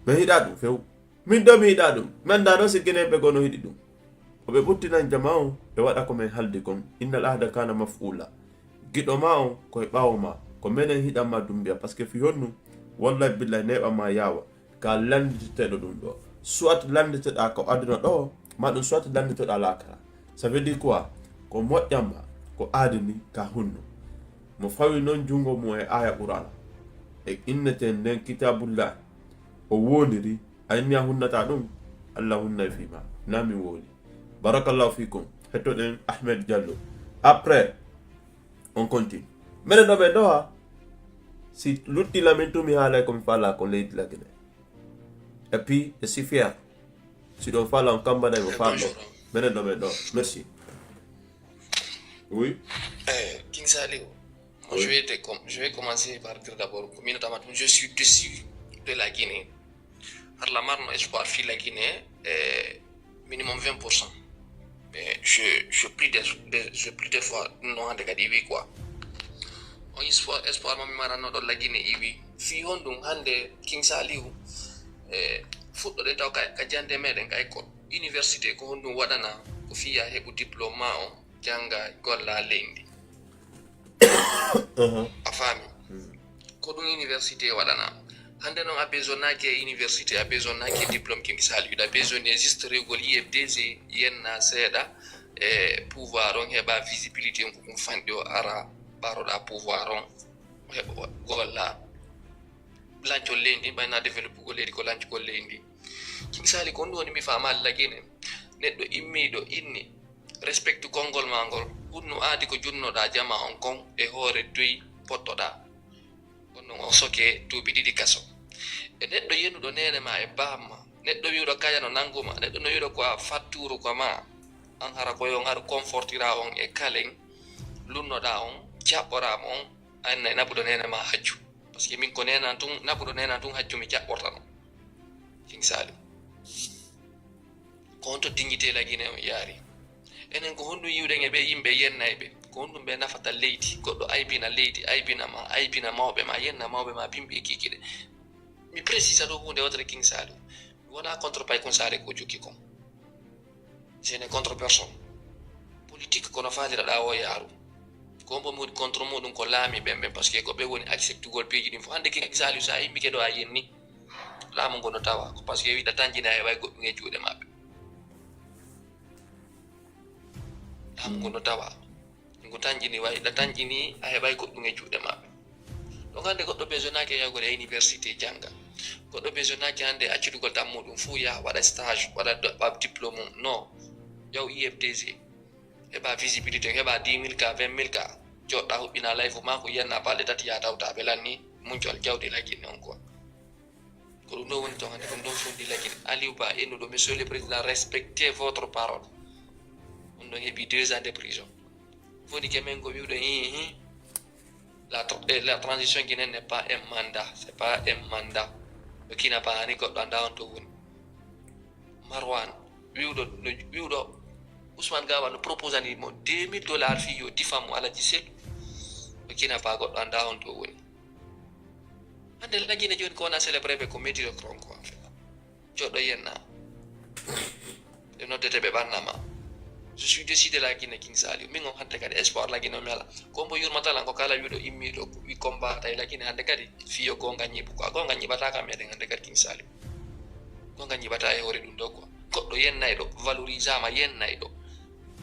Men hiɗa ɗum few. Min ɗo mi yiɗa ɗum. Mi anndaa noon si Gineeɓe goo no yiɗi ɗum. Ko ɓe ɓuttinan jama on, ɓe waɗa ko men haldi kon. Innal ahda kana maf'ula. Giɗo ma on, ko e ɓaawo ma. Ko menen hiɗan ma Dumbiya. Parce que fii honɗum, wallahi billahi, neeɓan ma yaawa. Ka lannditeteɗo ɗum ɗo. Soit lannditeɗaa ko aduna ɗo, ma ɗum soit lannditoɗaa laakara. Ça veut dire quoi? Ko moƴƴan ma, ko aadini ka hunno. Mo fawi noon junngo mum e aaya Qur'aana. E inneten nden Kitaabullah. O woondiri, a inni a hunnata ɗum, Allah hunnay fii ma. Na mi wooli. Barakallahu fiikum. Hettoɗen Ahmed Diallo. Après, on continue. Menen ɗo ɓe ɗo ha. Si lutti la min tumi haalay ko mi faala ko leydi la Gine. Et puis, je suis fier. Si ɗon faala on kambanay mo faalo. Bonjour. Menen ɗo ɓe ɗo. Merci. Oui. Eh, King Saliou, moi, je, vais te com- je vais commencer par dire d'abord, notamment, je suis déçu de la Guinée. Par la marne espoir fii la Guinée, eh, minimum vingt pour cent. Mais je, je prie des, des, je prie des fois, non, hande kadi iwi quoi. On espoir, espoir mami maranno ɗo la Guinée iwi. Fii honɗum hande King Saliou, eh, fuɗɗoɗen taw ka, ka jande meɗen ka école. Université ko honɗum waɗana? Ko fii ya heɓu diplôme ma on, jannga, golla leydi. A faami? Ko ɗum université waɗana. Hande noon a besoin naaki e université, a besoin naaki e diplôme King Saliou. Hiɗa besoin e juste rewgol I F D G, yenna seeɗa e pouvoir on, heɓa visibilité on, ko ɗum fanɗi o ara ɓaroɗa pouvoir on, heɓa golla. Lancol leydi, ɓayna développugol leydi ko lancugol leydi. King Saliou, ko ɗum woni mi faamaali la Guinée. Neɗɗo immiiɗo inni, respecte konngol maa ngol, hunnu aadi ko junnoɗaa jama on kon e hoore doy pottoɗaa. Kono non o soke duuɓi ɗiɗi kaso. E neɗɗo yenuɗo neene maa e baam maa, neɗɗo wi'uɗo kaya no nanngu maa, neɗɗo no wi'uɗo ko a fattuuru ko maa, an hara ko yo on aru confortira on e kalen, lunnoɗaa on, jaɓɓoraa mo on, a innay naɓuɗo neene maa hajju. Parce que min ko neene an tun, naɓuɗo neene an tun hajju mi jaɓɓortano. King Saliou. Ko honto dignité la Guinée on yaari? Enen ko honɗum yi'uɗen e ɓee yimɓe yennayɓe? Ko honɗum ɓe nafata leydi? Goɗɗo aybina leydi, aybina ma, aybina mawɓe ma, yenna mawɓe ma, bimbi e kiikiiɗe. Mi précisa ɗo huunde wootere King Saliou. Mi wonaa contre Pay Kun Saare ko jokki kon. Je n'ai contre personne. Politique kono faaliraɗaa o yaaru. Ko hombo mi woni contre muɗum ko laami ɓen ɓen, parce que ko ɓe woni acceptugol piiji ɗin fof. Hannde King Saliou, so a immike ɗo a yenni, laamu ngu no tawa. Ko parce que wiɗa tanƴini a heɓay goɗɗum e juuɗe maɓɓe. Laamu ngu no tawa. Ngu tanƴini way, ɗa tanƴini a heɓay goɗɗum e juuɗe maɓɓe. Donc hannde goɗɗo besoinaaki e yahgol e université jannga. Goɗɗo besoinaaki hannde accitugol tan muɗum fuu yaha waɗa stage, waɗa do- ɓaɓ diplôme mum. Non. Yahu I F D G. Heɓa visibilité, heɓa dix mille K, vingt mille K. Joɗɗa huɓɓina live maa ko yiyanna balɗe tati yaha tawta ɓe lanni muncol jawdi la Guinée on quoi. Ko ɗum ɗo woni ton hannde, ko ɗum ɗon fondi la Guinée. Aliou Ba, innuɗo, monsieur le président, respectez votre parole. On ɗon heɓi deux ans de prison. Woni ke men ko wi'uɗo hihi. La, tr- eh, la transition guinéenne n'est pas un mandat. C'est pas un mandat. Le Kina pas ani goɗɗo annda on to woni. Marwan, wi'uɗo, no, wi'uɗo Ousmane Gawa no proposani mo deux mille dollars fii yo difa mo Alaji Selu. Le Kina pas goɗɗo annda on to woni. Hannde la Guinée jooni ko wona célébrer ɓe ko médiocre on quoi en fait. Joɗɗo yenna. Ɓe noddete ɓe ɓannama. Je suis déçu de la Guinée King Saliou. Min on hannde kadi espoir la Guinée o mi ala. Ko mbo yurmata lan ko kala wiɗo immiɗo wi combat tay la Guinée hannde kadi fiyo gonga ñiɓu quoi. Gonga ñiɓata ka meɗen hannde kadi King Saliou. Gonga ñiɓata e hoore ɗum ɗo quoi. Goɗɗo yennayɗo valorisama yennayɗo.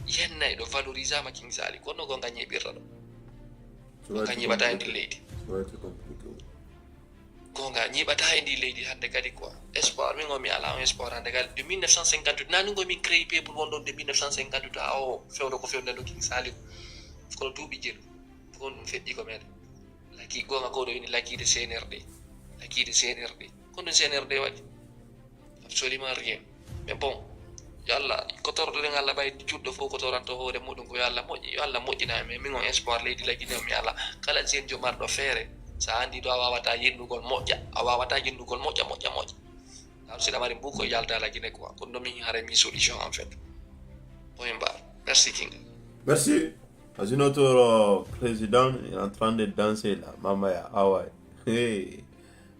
Yennayɗo valorisama King Saliou. Kono gonga ñiɓirta ɗo. Gonga ñiɓata e ndi leydi. Gonga ñiɓata e ndi leydi hannde kadi quoi. Espoir, min o mi ala on espoir hannde kadi. De mille neuf cent cinquante-huit, nani ngo min créé peuple won ɗon de mille neuf cent cinquante-huit, ha o fewndo ko fewndo no King Saliou. Kono duuɓi jeɗu. Ko ɗum feƴƴi ko meɗen. Laki gonga ko ɗo ini lakide C N R D. Lakide C N R D. Ko ɗum C N R D waɗi. Absolument rien. Mais bon, yo Allah, ko torɗuɗen Allah ɓay juɗɗo fof ko toranto hoore muɗum ko yo Allah moƴƴi, yo Allah moƴƴina e men. Min on espoir leydi la Guinée o mi ala. Kala jeune jo marɗo feere, sa andi ɗo a wawata yennugol moƴƴa, a wawata yennugol moƴƴa, moƴƴa, moƴƴa. Am si ɗamari mbuko yalta la Guinée quoi. Kono ɗo min haray mi solution en fait. Point barre. Merci King. Merci. Parce que notre euh, président est en train de danser là. Mama ya, ah ouais. Hey.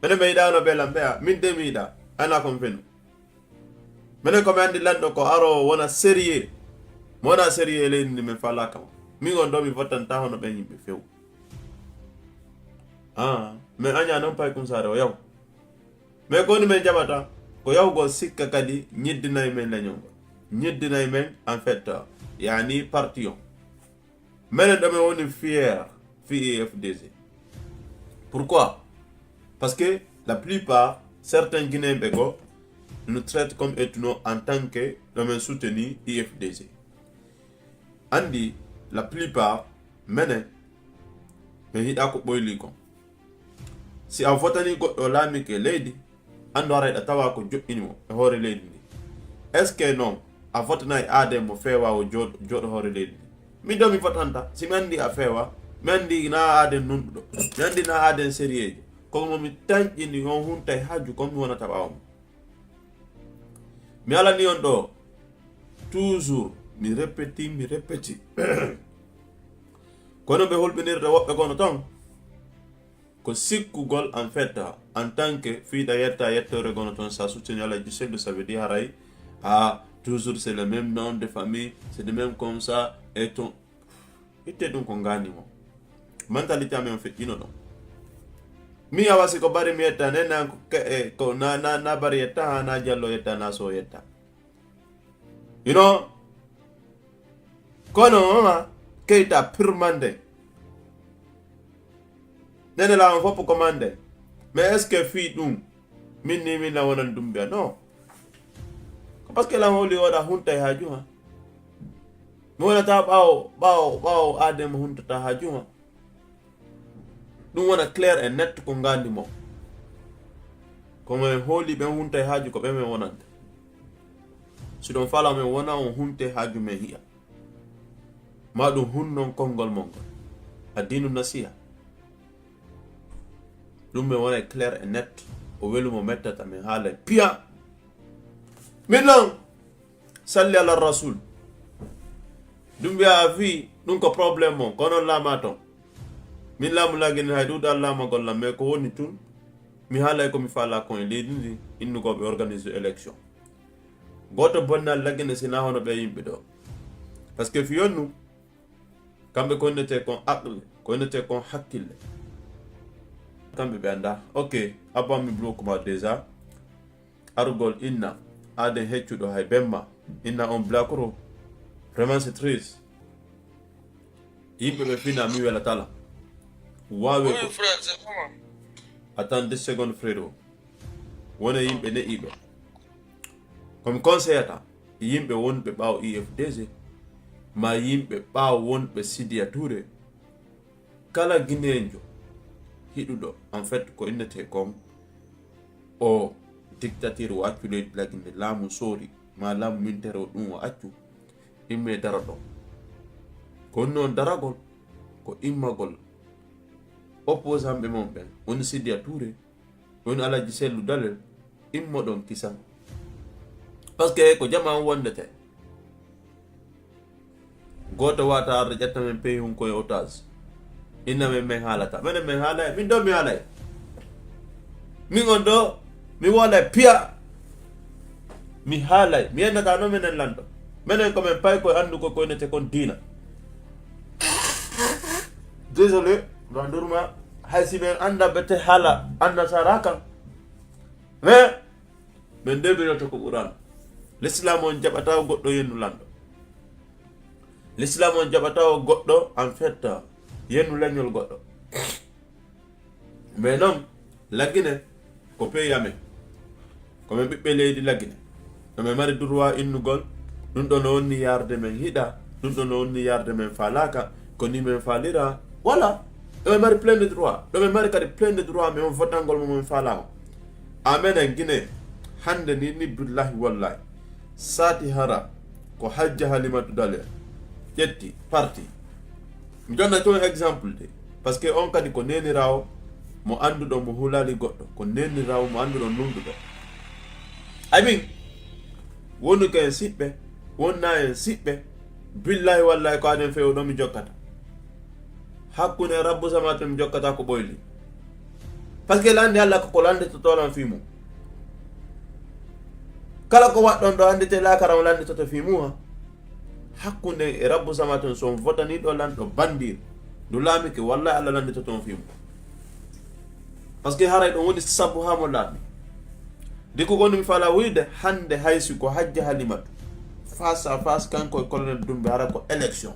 Mene me ida no bela mbea. Min de mi ida. Ana kon fenu. Mene ko mi andi lanɗo ko aro wona sérieux. Mo wona sérieux e leydi ndi min falaka mo. Min on ɗo mi vottanta hono ɓen yimɓe few. Ah, mais aña non pay kun sare o yaw. Mais koni men jaɓata ko yahugol sikka kadi ñiddinay men leñol ngol, ñiddinay men en fait yani parti on. Menen ɗo men woni fier fi E F D G. Pourquoi? Parce que la plupart certains guinéen ɓe go nous traite comme étuno en tant que ɗo men soutenu E F D G. Andi la plupart menen men hiɗa ko ɓoyli kon. Si a votani goɗɗo laamike leydi, andu haray ɗa tawa ko joɗɗini mo e hoore leydi ndi. Est ce que non a votanay aaden mo feewa o jooɗo hoore leydi ndi? Min ɗo mi votanta si mi andi a feewa, mi andi na aaden nunɗuɗo, mi andi na aaden sérieujo. Kono mo mi tanƴini on huntay haaju kon mi wonata ɓaawo mo. Mi alani on ɗo toujours mi répéti mi répéti. Kono ɓe hulɓinirta woɓɓe gono ton ko sikkugol en fait en tant que fiiɗa yetta yettore gono ton sa soutenu ala gisellu ça veut dire haray a toujours c'est le même nom de famille, c'est de même comme ça et ton itte ɗum ko ngani mo. Mentalité amen on feƴƴino ɗon. Mi awa si ko bari mi yetta ne na ko ke- eh, ko na na na bari yetta ha na jallo yetta na so yetta. You know, kono mama keyta purmande nene lawon fof ko mande. Mais est ce que fii ɗum min ni min na wonan ɗum mbiya non? Ko parce que lan holi oɗa hunta e haaju ma. Mi wonata ɓaawo ɓaawo ɓaawo adema huntata haaju ma. Ɗum wona clair et net ko ngandi mo. Komo en hooli ɓen hunta e haaju ko ɓe men wonande. Si ɗon fala men wona on hunte haaju men hiya ma ɗum hunnon konngol mon ngol. Addinu nasiha. Ɗum men wona e clair et net. O welu mo mettata men haala e piya. Min non salli ala rasul. Ɗum wiya a fii ɗum ko problème mon kono on laama ton. Min laamu lagine hay ɗuuɗa laamagol lam mais ko woni tun mi haalay ko mi faala kon e leydi ndi innugooɓe organise élection. Gooto bonnal lagine sina hono ɓe yimɓe ɗo. Parce que fii on nu kamɓe ko innete kon aqle ko innete kon hakkille. Kamɓe ɓe annda ok. Abba mi bloque ma déjà. Arugol inna aden heccuɗo hay bemma. Inna on blakoro vraiment c'est triste. Yimɓe ɓe fina mi wela tala wawe ko. Attends deux secondes frérot. Wona yimɓe ne'iɓe komi conseillata yimɓe wonɓe ɓaawo I F D G ma yimɓe ɓaawo wonɓe Sidiya Touré. Kala guinéenjo hiɗuɗo en fait ko innete kon o dictature o accu leydi laginde laamu soori ma laamu mintere o ɗum o accu imme daro ɗon. Ko woni noon daragol ko immagol opposant ɓe mon ɓen woni Sidiya Touré woni Alaji Sellu Dalel immo ɗon kisan. Parce que ko jama on wondete gooto wata arde ƴetta men peyi hun koye otage. Inna men men haalata menen men haalay min ɗo mi haalay. Min on ɗo mi wala piya. Mi haalay mi yennata no menen lanɗo menen komin pay koye anndu ko koynete kon diina. Désolé landurma hay si min annda bete haala annasara kan. Mais min ndeɓiroto ko ɓuran. L'islam on jaɓata goɗɗo yennu lanɗo. L'islam on jaɓata o goɗɗo en fait yennu leñol goɗɗo. Mais non lagine ko pays amen ko min ɓiɓɓe leydi lagine. No min mari droit innugol ɗum ɗo no wonni yarde men hiɗa ɗum ɗo no wonni yarde men falaka ko ni min falira. Voilà. Ɗo min mari plein de droit ɗo min mari kadi plein de droit min on votangol mo min falama. Amenen guine hande ni ni billahi wallahi sati hara ko hajja halimatu dale ƴetti parti. Mi jonna ton exemple de parce que on kadi ko nenirawo mo anduɗo mo hulali goɗɗo ko nenirawo mo anduɗo nunɗuɗo. Ay min, wonu ko en siɓɓe, wonna en siɓɓe. Billahi wallahi ko aden fewo ɗo mi jokkata. Hakkunde Rabbu Samaawaati mi jokkata ko ɓoyli. Parce que lande Allah ko ko lande to tolan fii mum. Kala ko waɗɗon ɗo andite lakara on lande to to fii mum ha. Hakkunde e Rabbu Samaawaati so on votani ɗo lanɗo bandir. Ndu laamike wallahi Allah lande to toon fii mum. Parce que haray ɗum woni sabu haa mo laami. Di ko gonmi fala wuyde hannde haysi ko hajja halimatu. Face à face kanko e colonel Dumbe hara ko élection.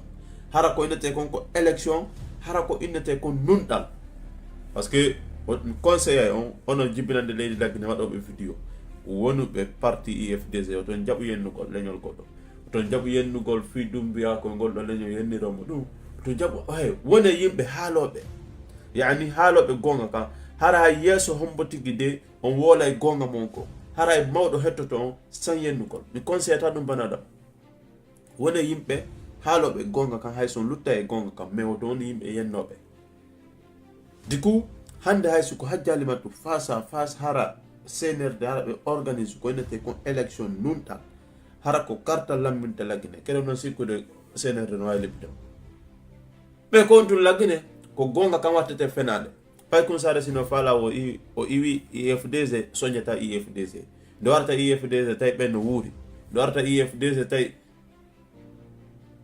Hara ko innete kon ko élection, hara ko innete kon nunɗal. Parce que on conseil on, onon jibinande leydi laggine waɗoɓe vidéo. Wonuɓe parti I F D C, oton jaɓu yennugol leñol goɗɗo. Oton jaɓu yennugol fii Dumbiya ko ngol ɗo leñol yenniroo mo ɗum. Oton jaɓu, hay, wone yimɓe haalooɓe. Yani haalooɓe goonga kan. Hara hay yeeso hombo tigi de, on woolay goonga mon ko. Hara hay mawɗo hettoto on, san yennugol. Mi conseillata ɗum bana ɗam. Wone yimɓe haalooɓe goonga kan, hay son luttay e goonga kan, mais oton woni yimɓe yennooɓe. Du coup, hannde hay si ko hajja halimatu face à face hara C N R D hara ɓe organise ko innete kon élection nunɗal. Hara ko karta lamminta laggine. Keɗen noon sikkude C N R D no waawi liɓde. Mais ko on tun laggine, ko goonga kan wattete fenaande. Pay kun saare sino faala o i-, o iwi I F D C, soñata I F D C. Nde warata I F D C tawi ɓen no wuuri. Nde warata I F D C tawi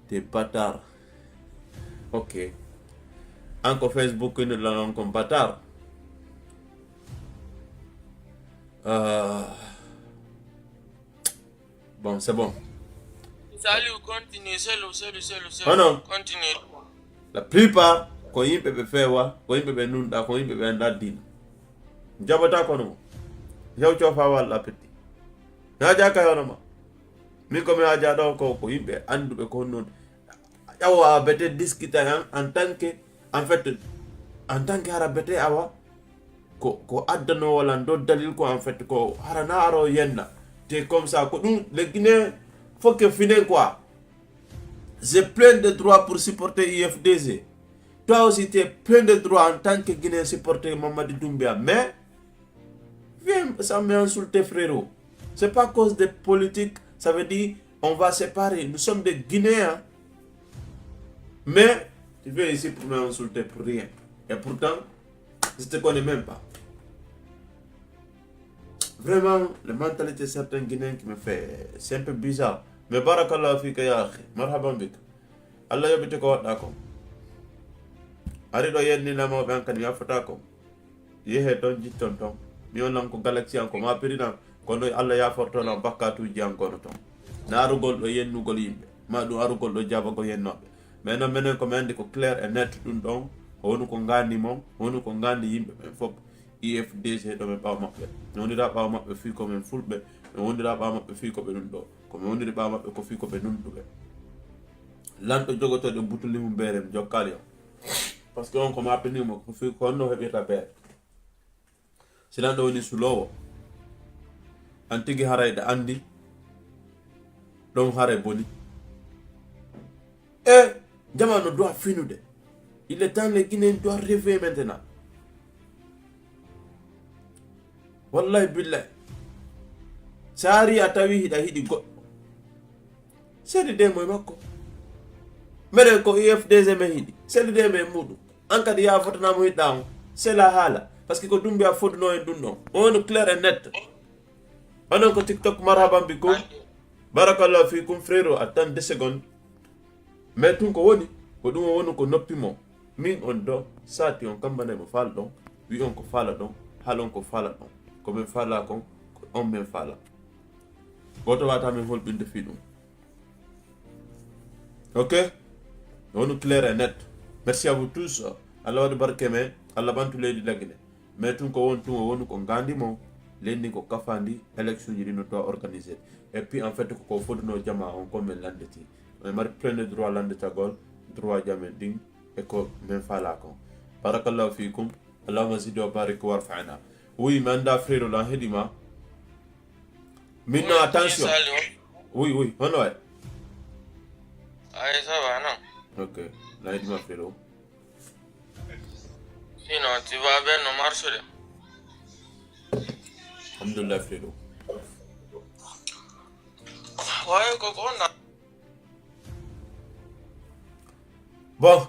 Des bâtards. Ok. An ko Facebook ino lan on kon bâtard. Euh, bon, c'est bon. Salut, continue, c'est le, c'est le, c'est le, c'est le. Oh non. Continue. La plupart, ko yimɓe ɓe feewa, ko yimɓe ɓe nunɗa, ko yimɓe ɓe annda diina. Jaɓata kono mo. Yaw cofa walla petti. Na jaka yono ma. Min ko mi haja ɗo ko, ko yimɓe annduɓe ko honno. Ƴawo a bete discuter en, en tant que, en fait, en tant que hara bete awa, ko, ko addano wala ndo dalil ko en fait, ko hara na aro yenna. Te comme ça, ko ɗum, le Guinéen, faut que finen quoi. J'ai plein de droits pour supporter I F D C. Toi aussi, tu as plein de droits en tant que Guinéen supporter Mamadi Doumbia. Mais, viens, ça m'insulte, frérot. C'est pas cause de politique, ça veut dire on va séparer. Nous sommes des Guinéens. Mais, tu viens ici pour m'insulter pour rien. Et pourtant, je te connais même pas. Vraiment, les mentalités de certains Guinéens qui me fait, c'est un peu bizarre. Mais barakallahu fika ya akhi, marhaban bik. Allah yoɓite ko waɗɗa kon. Ari ɗo yenni namawɓe an kadi mi affata kon. Yehe ton jitton ton. Mi on lan ko galaxie an ko ma pirinan. Kono Allah yaforto lan bakkatuji an gono ton. Na arugol ɗo yennugol yimɓe. Ma ɗum arugol ɗo jabagol yennoɓe. Mais non menen ko mi andi ko clair et net ɗum ɗon. Ko woni ko ngandi mon, woni ko ngandi yimɓe ɓen fof. I F D C ɗo men ɓaawo maɓɓe. Mi wonira ɓaawo maɓɓe fii ko men fulɓe. Mi wonira ɓaawo maɓɓe fii ko ɓe ɗum ɗo. Ko mi woniri ɓaawo maɓɓe ko fii ko ɓe nunɗuɓe. Lanɗo jogotoɗo butuli mum beere mi jokkali on. Parce que on ko mappinimo ko fii ko honno heɓirta beere. Si lanɗo woni suloowo, an tigi haray ɗa andi, ɗon haray boni. E, jama no doit finude. Il est temps les Guinéens doivent réveiller maintenant. Wallahi billahi. Sa ari a tawi hiɗa hiɗi goɗɗo. Seli de mo e makko. Meɗen ko I F D C men hiɗi. Seli de men muɗum. An kadi ya fotana mo hiɗɗa on. Sela haala. Parce que ko Dumbiya foduno en ɗum ɗon. On clair et net. Onon ko TikTok marhaban bikum. Barakallahu fikum frérot. Attends deux secondes. Mais tun ko woni, ko ɗum o woni ko noppi mo. Min on do, sati on kambanay mo faala ɗon, wi on ko faala ɗon, hal on ko faala ɗon. Ko men faala kon, ko on men faala. Goto wata men holɓinde fii ɗum. Ok? Wonu clair et net. Merci à vous tous. Allah waɗu barke men, Allah ɓantu leydi Lagine. Mais tun ko won tun o wonu ko ngandi mo, lendi ko kafandi, élection ji ɗi no to organisé. Et puis en fait ko ko foduno jama on ko men landeti. Men mari plein de droit landetagol, droit jamen ɗin, e ko men fala kon. Barakallahu fikum, Allahumma zid wa barik warfa'na. Oui, mi anda frère lan heɗima. Min no attention. Oui, oui, hono way. Ay, ça va, non? Ok, lan heɗima frère. Sinon, tu vas bien, no marche de. Alhamdulillah, frère. Oye, ko ko on na- Bon,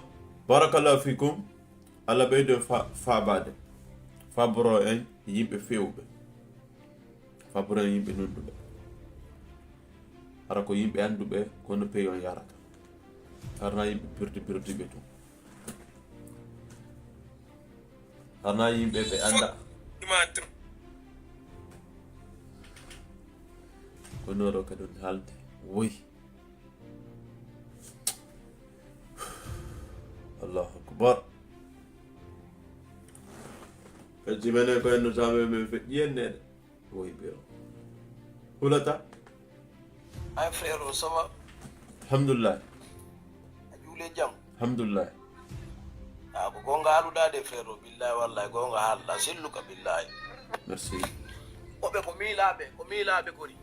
barakallahu fikum. Allah ɓeydo fa faabade. Fabro en yimɓe fewɓe. Fabro en yimɓe nunduɓe. Hara ko yimɓe annduɓe, ko no peyi on yarata. Harna yimɓe birdi birdiɓe tun. Harna yimɓe ɓe annda. Ko noro ka ɗum haalde. Woy. Allahu akbar. Kadi menen ko en no saabe men feƴƴi en nene. Woy ɓe o. Hulata? Ay, frère o, ça va? Alhamdulillah. A juule jam? Alhamdulillah. A ko gonga haluɗa de, frère o, billahi wallahi gonga haalɗa, selluka billahi. Merci. Woɓɓe ko miilaaɓe, ko miilaaɓe kori.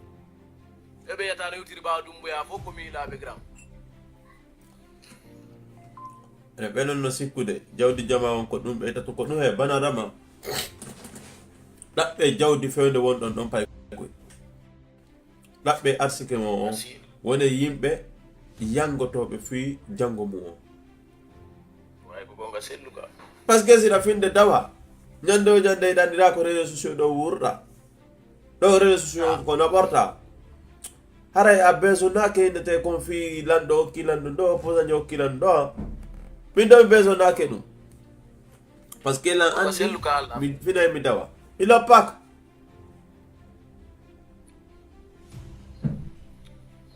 Ɓe ɓe yata no yewtiri ɓaawo Dumbuya fof ko miilaaɓe grand. Ene ɓe non no sikkude jawdi jama on ko ɗum ɓe tato ko ɗum he banarama. Ɗaɓɓe jawdi fewde won ɗon ɗon pay koy. Ɗaɓɓe arsike mo on. Merci. Wone yimɓe yanngotooɓe fii janngo mum on. Way ko gonga selluka. Parce que si ɗa finde dawa. Ñande o ñande ɗanndira ko réseaux sociaux ɗo wurɗa. Ɗo réseaux sociaux ko no ɓorta. Haray a besonaake innete kon fii lanɗo okki lanɗo ɗo, posaño okki lanɗo ɗo. Min ɗo mi besonaake ɗum. Parce que lan anndi mi finay mi dawa. Ila pak.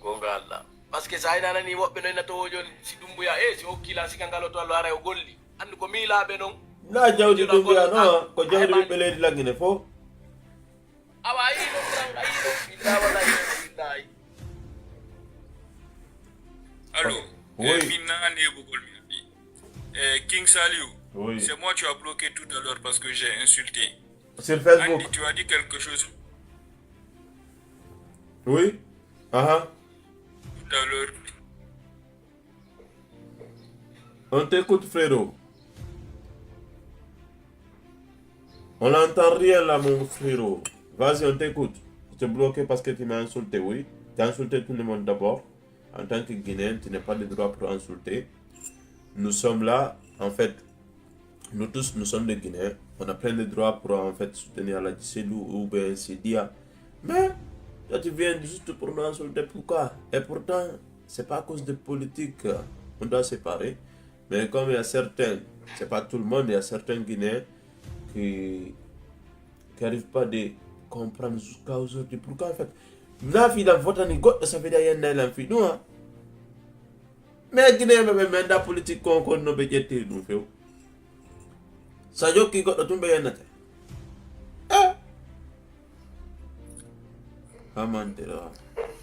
Gonga Allah. Parce que sa ina nani woɓɓe no ina to wojol si Dumbuya, e si okki lan sika ngalo to Allah haray o golli. Anndi ko miilaaɓe non. Na jawdi Dumbuya no, ko jawdi ɓiɓɓe leydi Lagine fof. Awa, a yii ɗum, a yii ɗum. Billahi, wallahi, billahi. Allô? Oui. Eh, min nana neɓugol mi abi. Eh, King Saliou, oui, c'est moi tu as bloqué tout à l'heure parce que j'ai insulté. Sur Facebook. Andy, tu as dit quelque chose. Oui. Aha. Tout à l'heure. On t'écoute, frérot. On n'entend rien là, mon frérot. Vas-y, on t'écoute. Je t'ai bloqué parce que tu m'as insulté, oui. Tu as insulté tout le monde d'abord. En tant que Guinéen, tu n'as pas le droit pour insulter. Nous sommes là, en fait, nous tous, nous sommes des Guinéens. On a plein de droits pour, en fait, soutenir la Disselu ou bien Sidia. Mais toi, tu viens juste pour nous insulter. Pourquoi? Et pourtant, c'est pas à cause de politique, euh, on doit séparer. Mais comme il y a certains, c'est pas tout le monde, il y a certains Guinéens qui, qui arrivent pas de comprendre jusqu'à aujourd'hui. Pourquoi en fait, na fi la vota ni goɗɗo, ça veut dire yenna lan fi ɗum, hein? Mais Guinéen ɓe ɓe menda politique kon kon no ɓe ƴettiri ɗum few. Sa jokki goɗɗo tun ɓe yennate. Eh. Pas mentir, ah.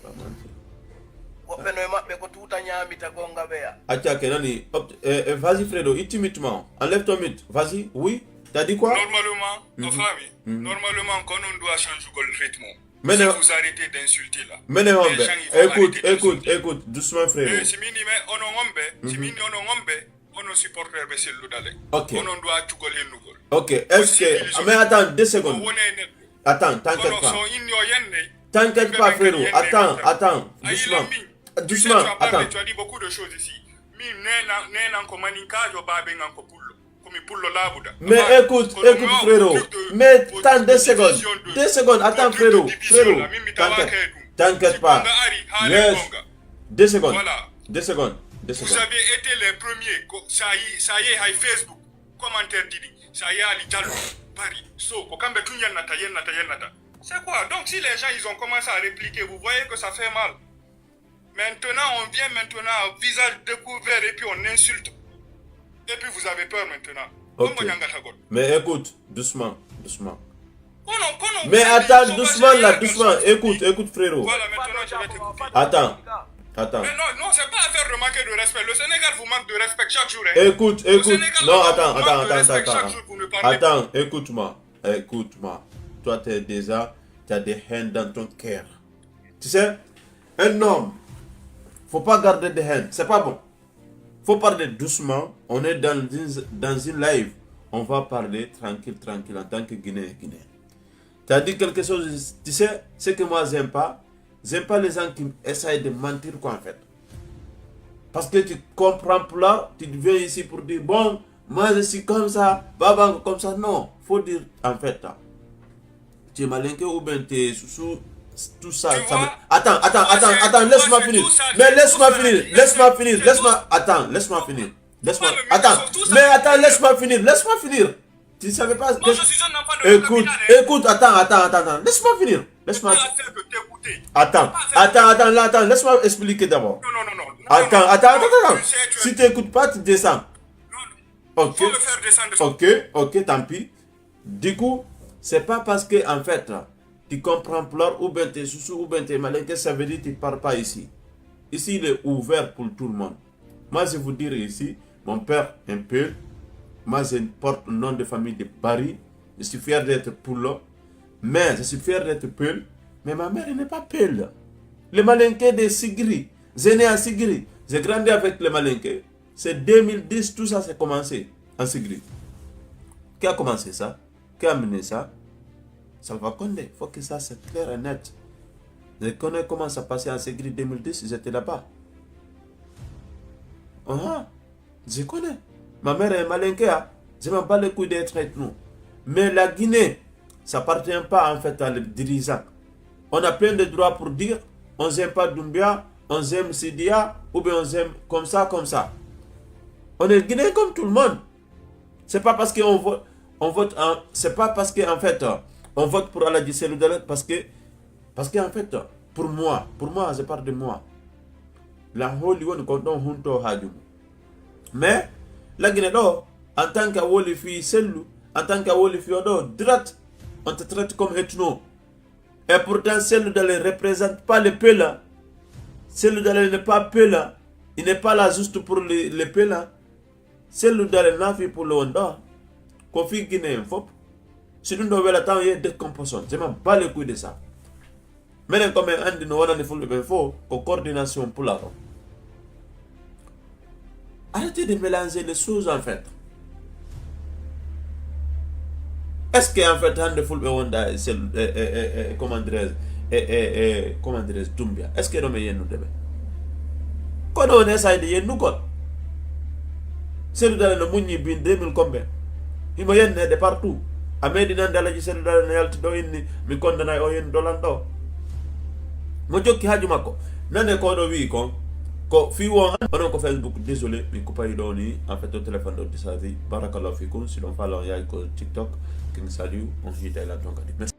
Pas mentir. Woɓɓe no e maɓɓe ko tuuta ñaamita gonga ɓeya. Acca ke nani, op-, eh, eh, vas-y Fredo, itti mit ma. Enlève ton mit. Vas-y, oui. T'as dit quoi? Normalement, mhm, a faami? Mhm. Normalement, kono on doit changer le rythme. Mene, si vous arrêtez d'insulter là, mene les hombe, gens, ils vont écoute, arrêter écoute, d'insulter. Écoute, doucement, frérot. Eh, si min ni, mais onon hombe, si, mhm, min ni onon hombe, onon supporter ɓe selluɗale. Ok. Onon ɗo accugol hennugol. Ok, est-ce que, mais attends, deux secondes. Attends, t'inquiète pas. T'inquiète pas, frérot. Attends, attends, doucement. Doucement, attends. Tu as dit beaucoup de choses ici. Min nenan, nenan ko maninkajo, baaben an ko pullo. Ko mi pullo laabuda. Mais écoute, écoute, frérot. Mais attends deux secondes. Deux secondes, attends, frérot. Frérot, t'inquiète, t'inquiète pas. Yes. Deux secondes. Voilà. Deux secondes. Deux secondes. Vous avez été les premiers. Ko, sa yi, sa yi hay Facebook. Commentaire ɗiɗi. Sa yi Ali Diallo. Bari. So, ko kamɓe tun yennata, yennata, yennata. C'est quoi? Donc, si les gens, ils ont commencé à répliquer, vous voyez que ça fait mal. Maintenant, on vient maintenant à visage découvert et puis on insulte. Et puis vous avez peur maintenant. Ok. Mais écoute, doucement, doucement. Mais attends, doucement là, doucement. Écoute, écoute, frérot. Voilà, maintenant je vais t'écouter. Attends, attends. Mais non, non, c'est pas affaire de manquer de respect. Le Sénégal vous manque de respect chaque jour, hein. Écoute, écoute. Non, attends, attends, attends, attends. Attends, écoute-moi. Écoute-moi. Toi, t'es déjà, t'as des haines dans ton cœur. Tu sais, un homme, faut pas garder de haine. C'est pas bon. Faut parler doucement. On est dans une, dans une live. On va parler tranquille, tranquille, en tant que Guinéen, Guinéen. T'as dit quelque chose, tu sais, ce que moi j'aime pas, J'aime pas les gens qui essayent de mentir, quoi, en fait. Parce que tu comprends pulaar, tu viens ici pour dire, bon, moi je suis comme ça, Babango comme ça. Non, faut dire en fait, hein. Tu es malinké ou bien tu es sousou, tout ça. Attends, attends, attends, attends, laisse-moi finir. Mais laisse-moi finir, laisse-moi finir, laisse-moi, attends, laisse-moi finir. Laisse-moi, attends, mais attends, laisse-moi finir, laisse-moi finir. Tu ne savais pas. Écoute, écoute, attends, attends, attends, attends. Laisse-moi finir. Laisse-moi. Attends, attends, attends, là, attends, laisse-moi expliquer d'abord. Attends, attends, attends, attends. Si tu n'écoutes pas, tu descends. Ok. Ok, ok, tant pis. Du coup, c'est pas parce que, en fait, tu comprends pulaar, ou bien tu es sousou, ou bien tu es malinké, ça veut dire que tu ne pars pas ici. Ici, il est ouvert pour tout le monde. Moi, je vous dirai ici, mon père est un Peul. Moi, je porte le nom de famille de Barry. Je suis fier d'être Pullo. Mais je suis fier d'être Peul. Mais ma mère n'est pas Peul. Les Malinké de Sigiri. Je né à Sigiri. J'ai grandi avec les Malinké. C'est deux mille dix, tout ça, c'est commencé en Sigiri. Qui a commencé ça? Qui a amené ça? Salva Condé. Faut que ça, c'est clair et net. Je connais comment ça passait en Sigiri deux mille dix, j'étais là-bas. Uh-huh. Je connais. Ma mère est malinké, hein. Je m'en bats les couilles d'être ethno. Mais la Guinée, ça appartient pas, en fait, à les dirigeants. On a plein de droits pour dire, on n'aime pas Doumbouya, on aime Sidiya, ou bien on aime comme ça, comme ça. On est Guinéen comme tout le monde. C'est pas parce qu'on vote, on vote en, c'est pas parce que, en fait, euh, on vote pour Aladji Cellou Dalein parce que, parce que, en fait, euh, pour moi, pour moi, je parle de moi. La holi woni kon ɗon hunto haaju mum. Mais, la Guinée ɗo, en tant que a woli fii Cellou, en tant que a woli fii oɗo, direct, on te traite comme ethno. Et pourtant, Cellou Dalein ne représente pas les Peul. Cellou Dalein n'est pas Peul. Il n'est pas là juste pour les, les Peul. Cellou Dalein na fii Pullo woni ɗo. Ko fii Guinéen fof. Si ɗum ɗo wela tan, ye décomposition. Je m'en bats les couilles de ça. Minen ko min anndi no wonani fulɓe ɓen fof ko coordination pulaar o. Arrêtez de mélanger les choses, en fait. Est-ce que, en fait, hannde fulɓe wonda e sel, e, e, e, e, comment dirais-je, e, e, e, comment dirais-je, Doumbouya? Est-ce que ɗo mi yennude ɓe? Ko ɗo woni essayde yennugol. Cellou Dalein no muññi bin deux mille combien? Himo yenneede partout. A meeɗi nande Aladji Cellou Dalein no yalti ɗo inni, mi kondanay o yennude lan ɗo. Mo jokki haaju makko. Nane ko ɗo wi'i kon, ko fii won an, onon ko Facebook, désolé, mi kupay ɗo ni, en fait, o téléphone ɗo déchargé. Barakallahu fikum, si ɗon faala on yaay ko TikTok, King Saliou, on hiitay lan ton kadi. Merci.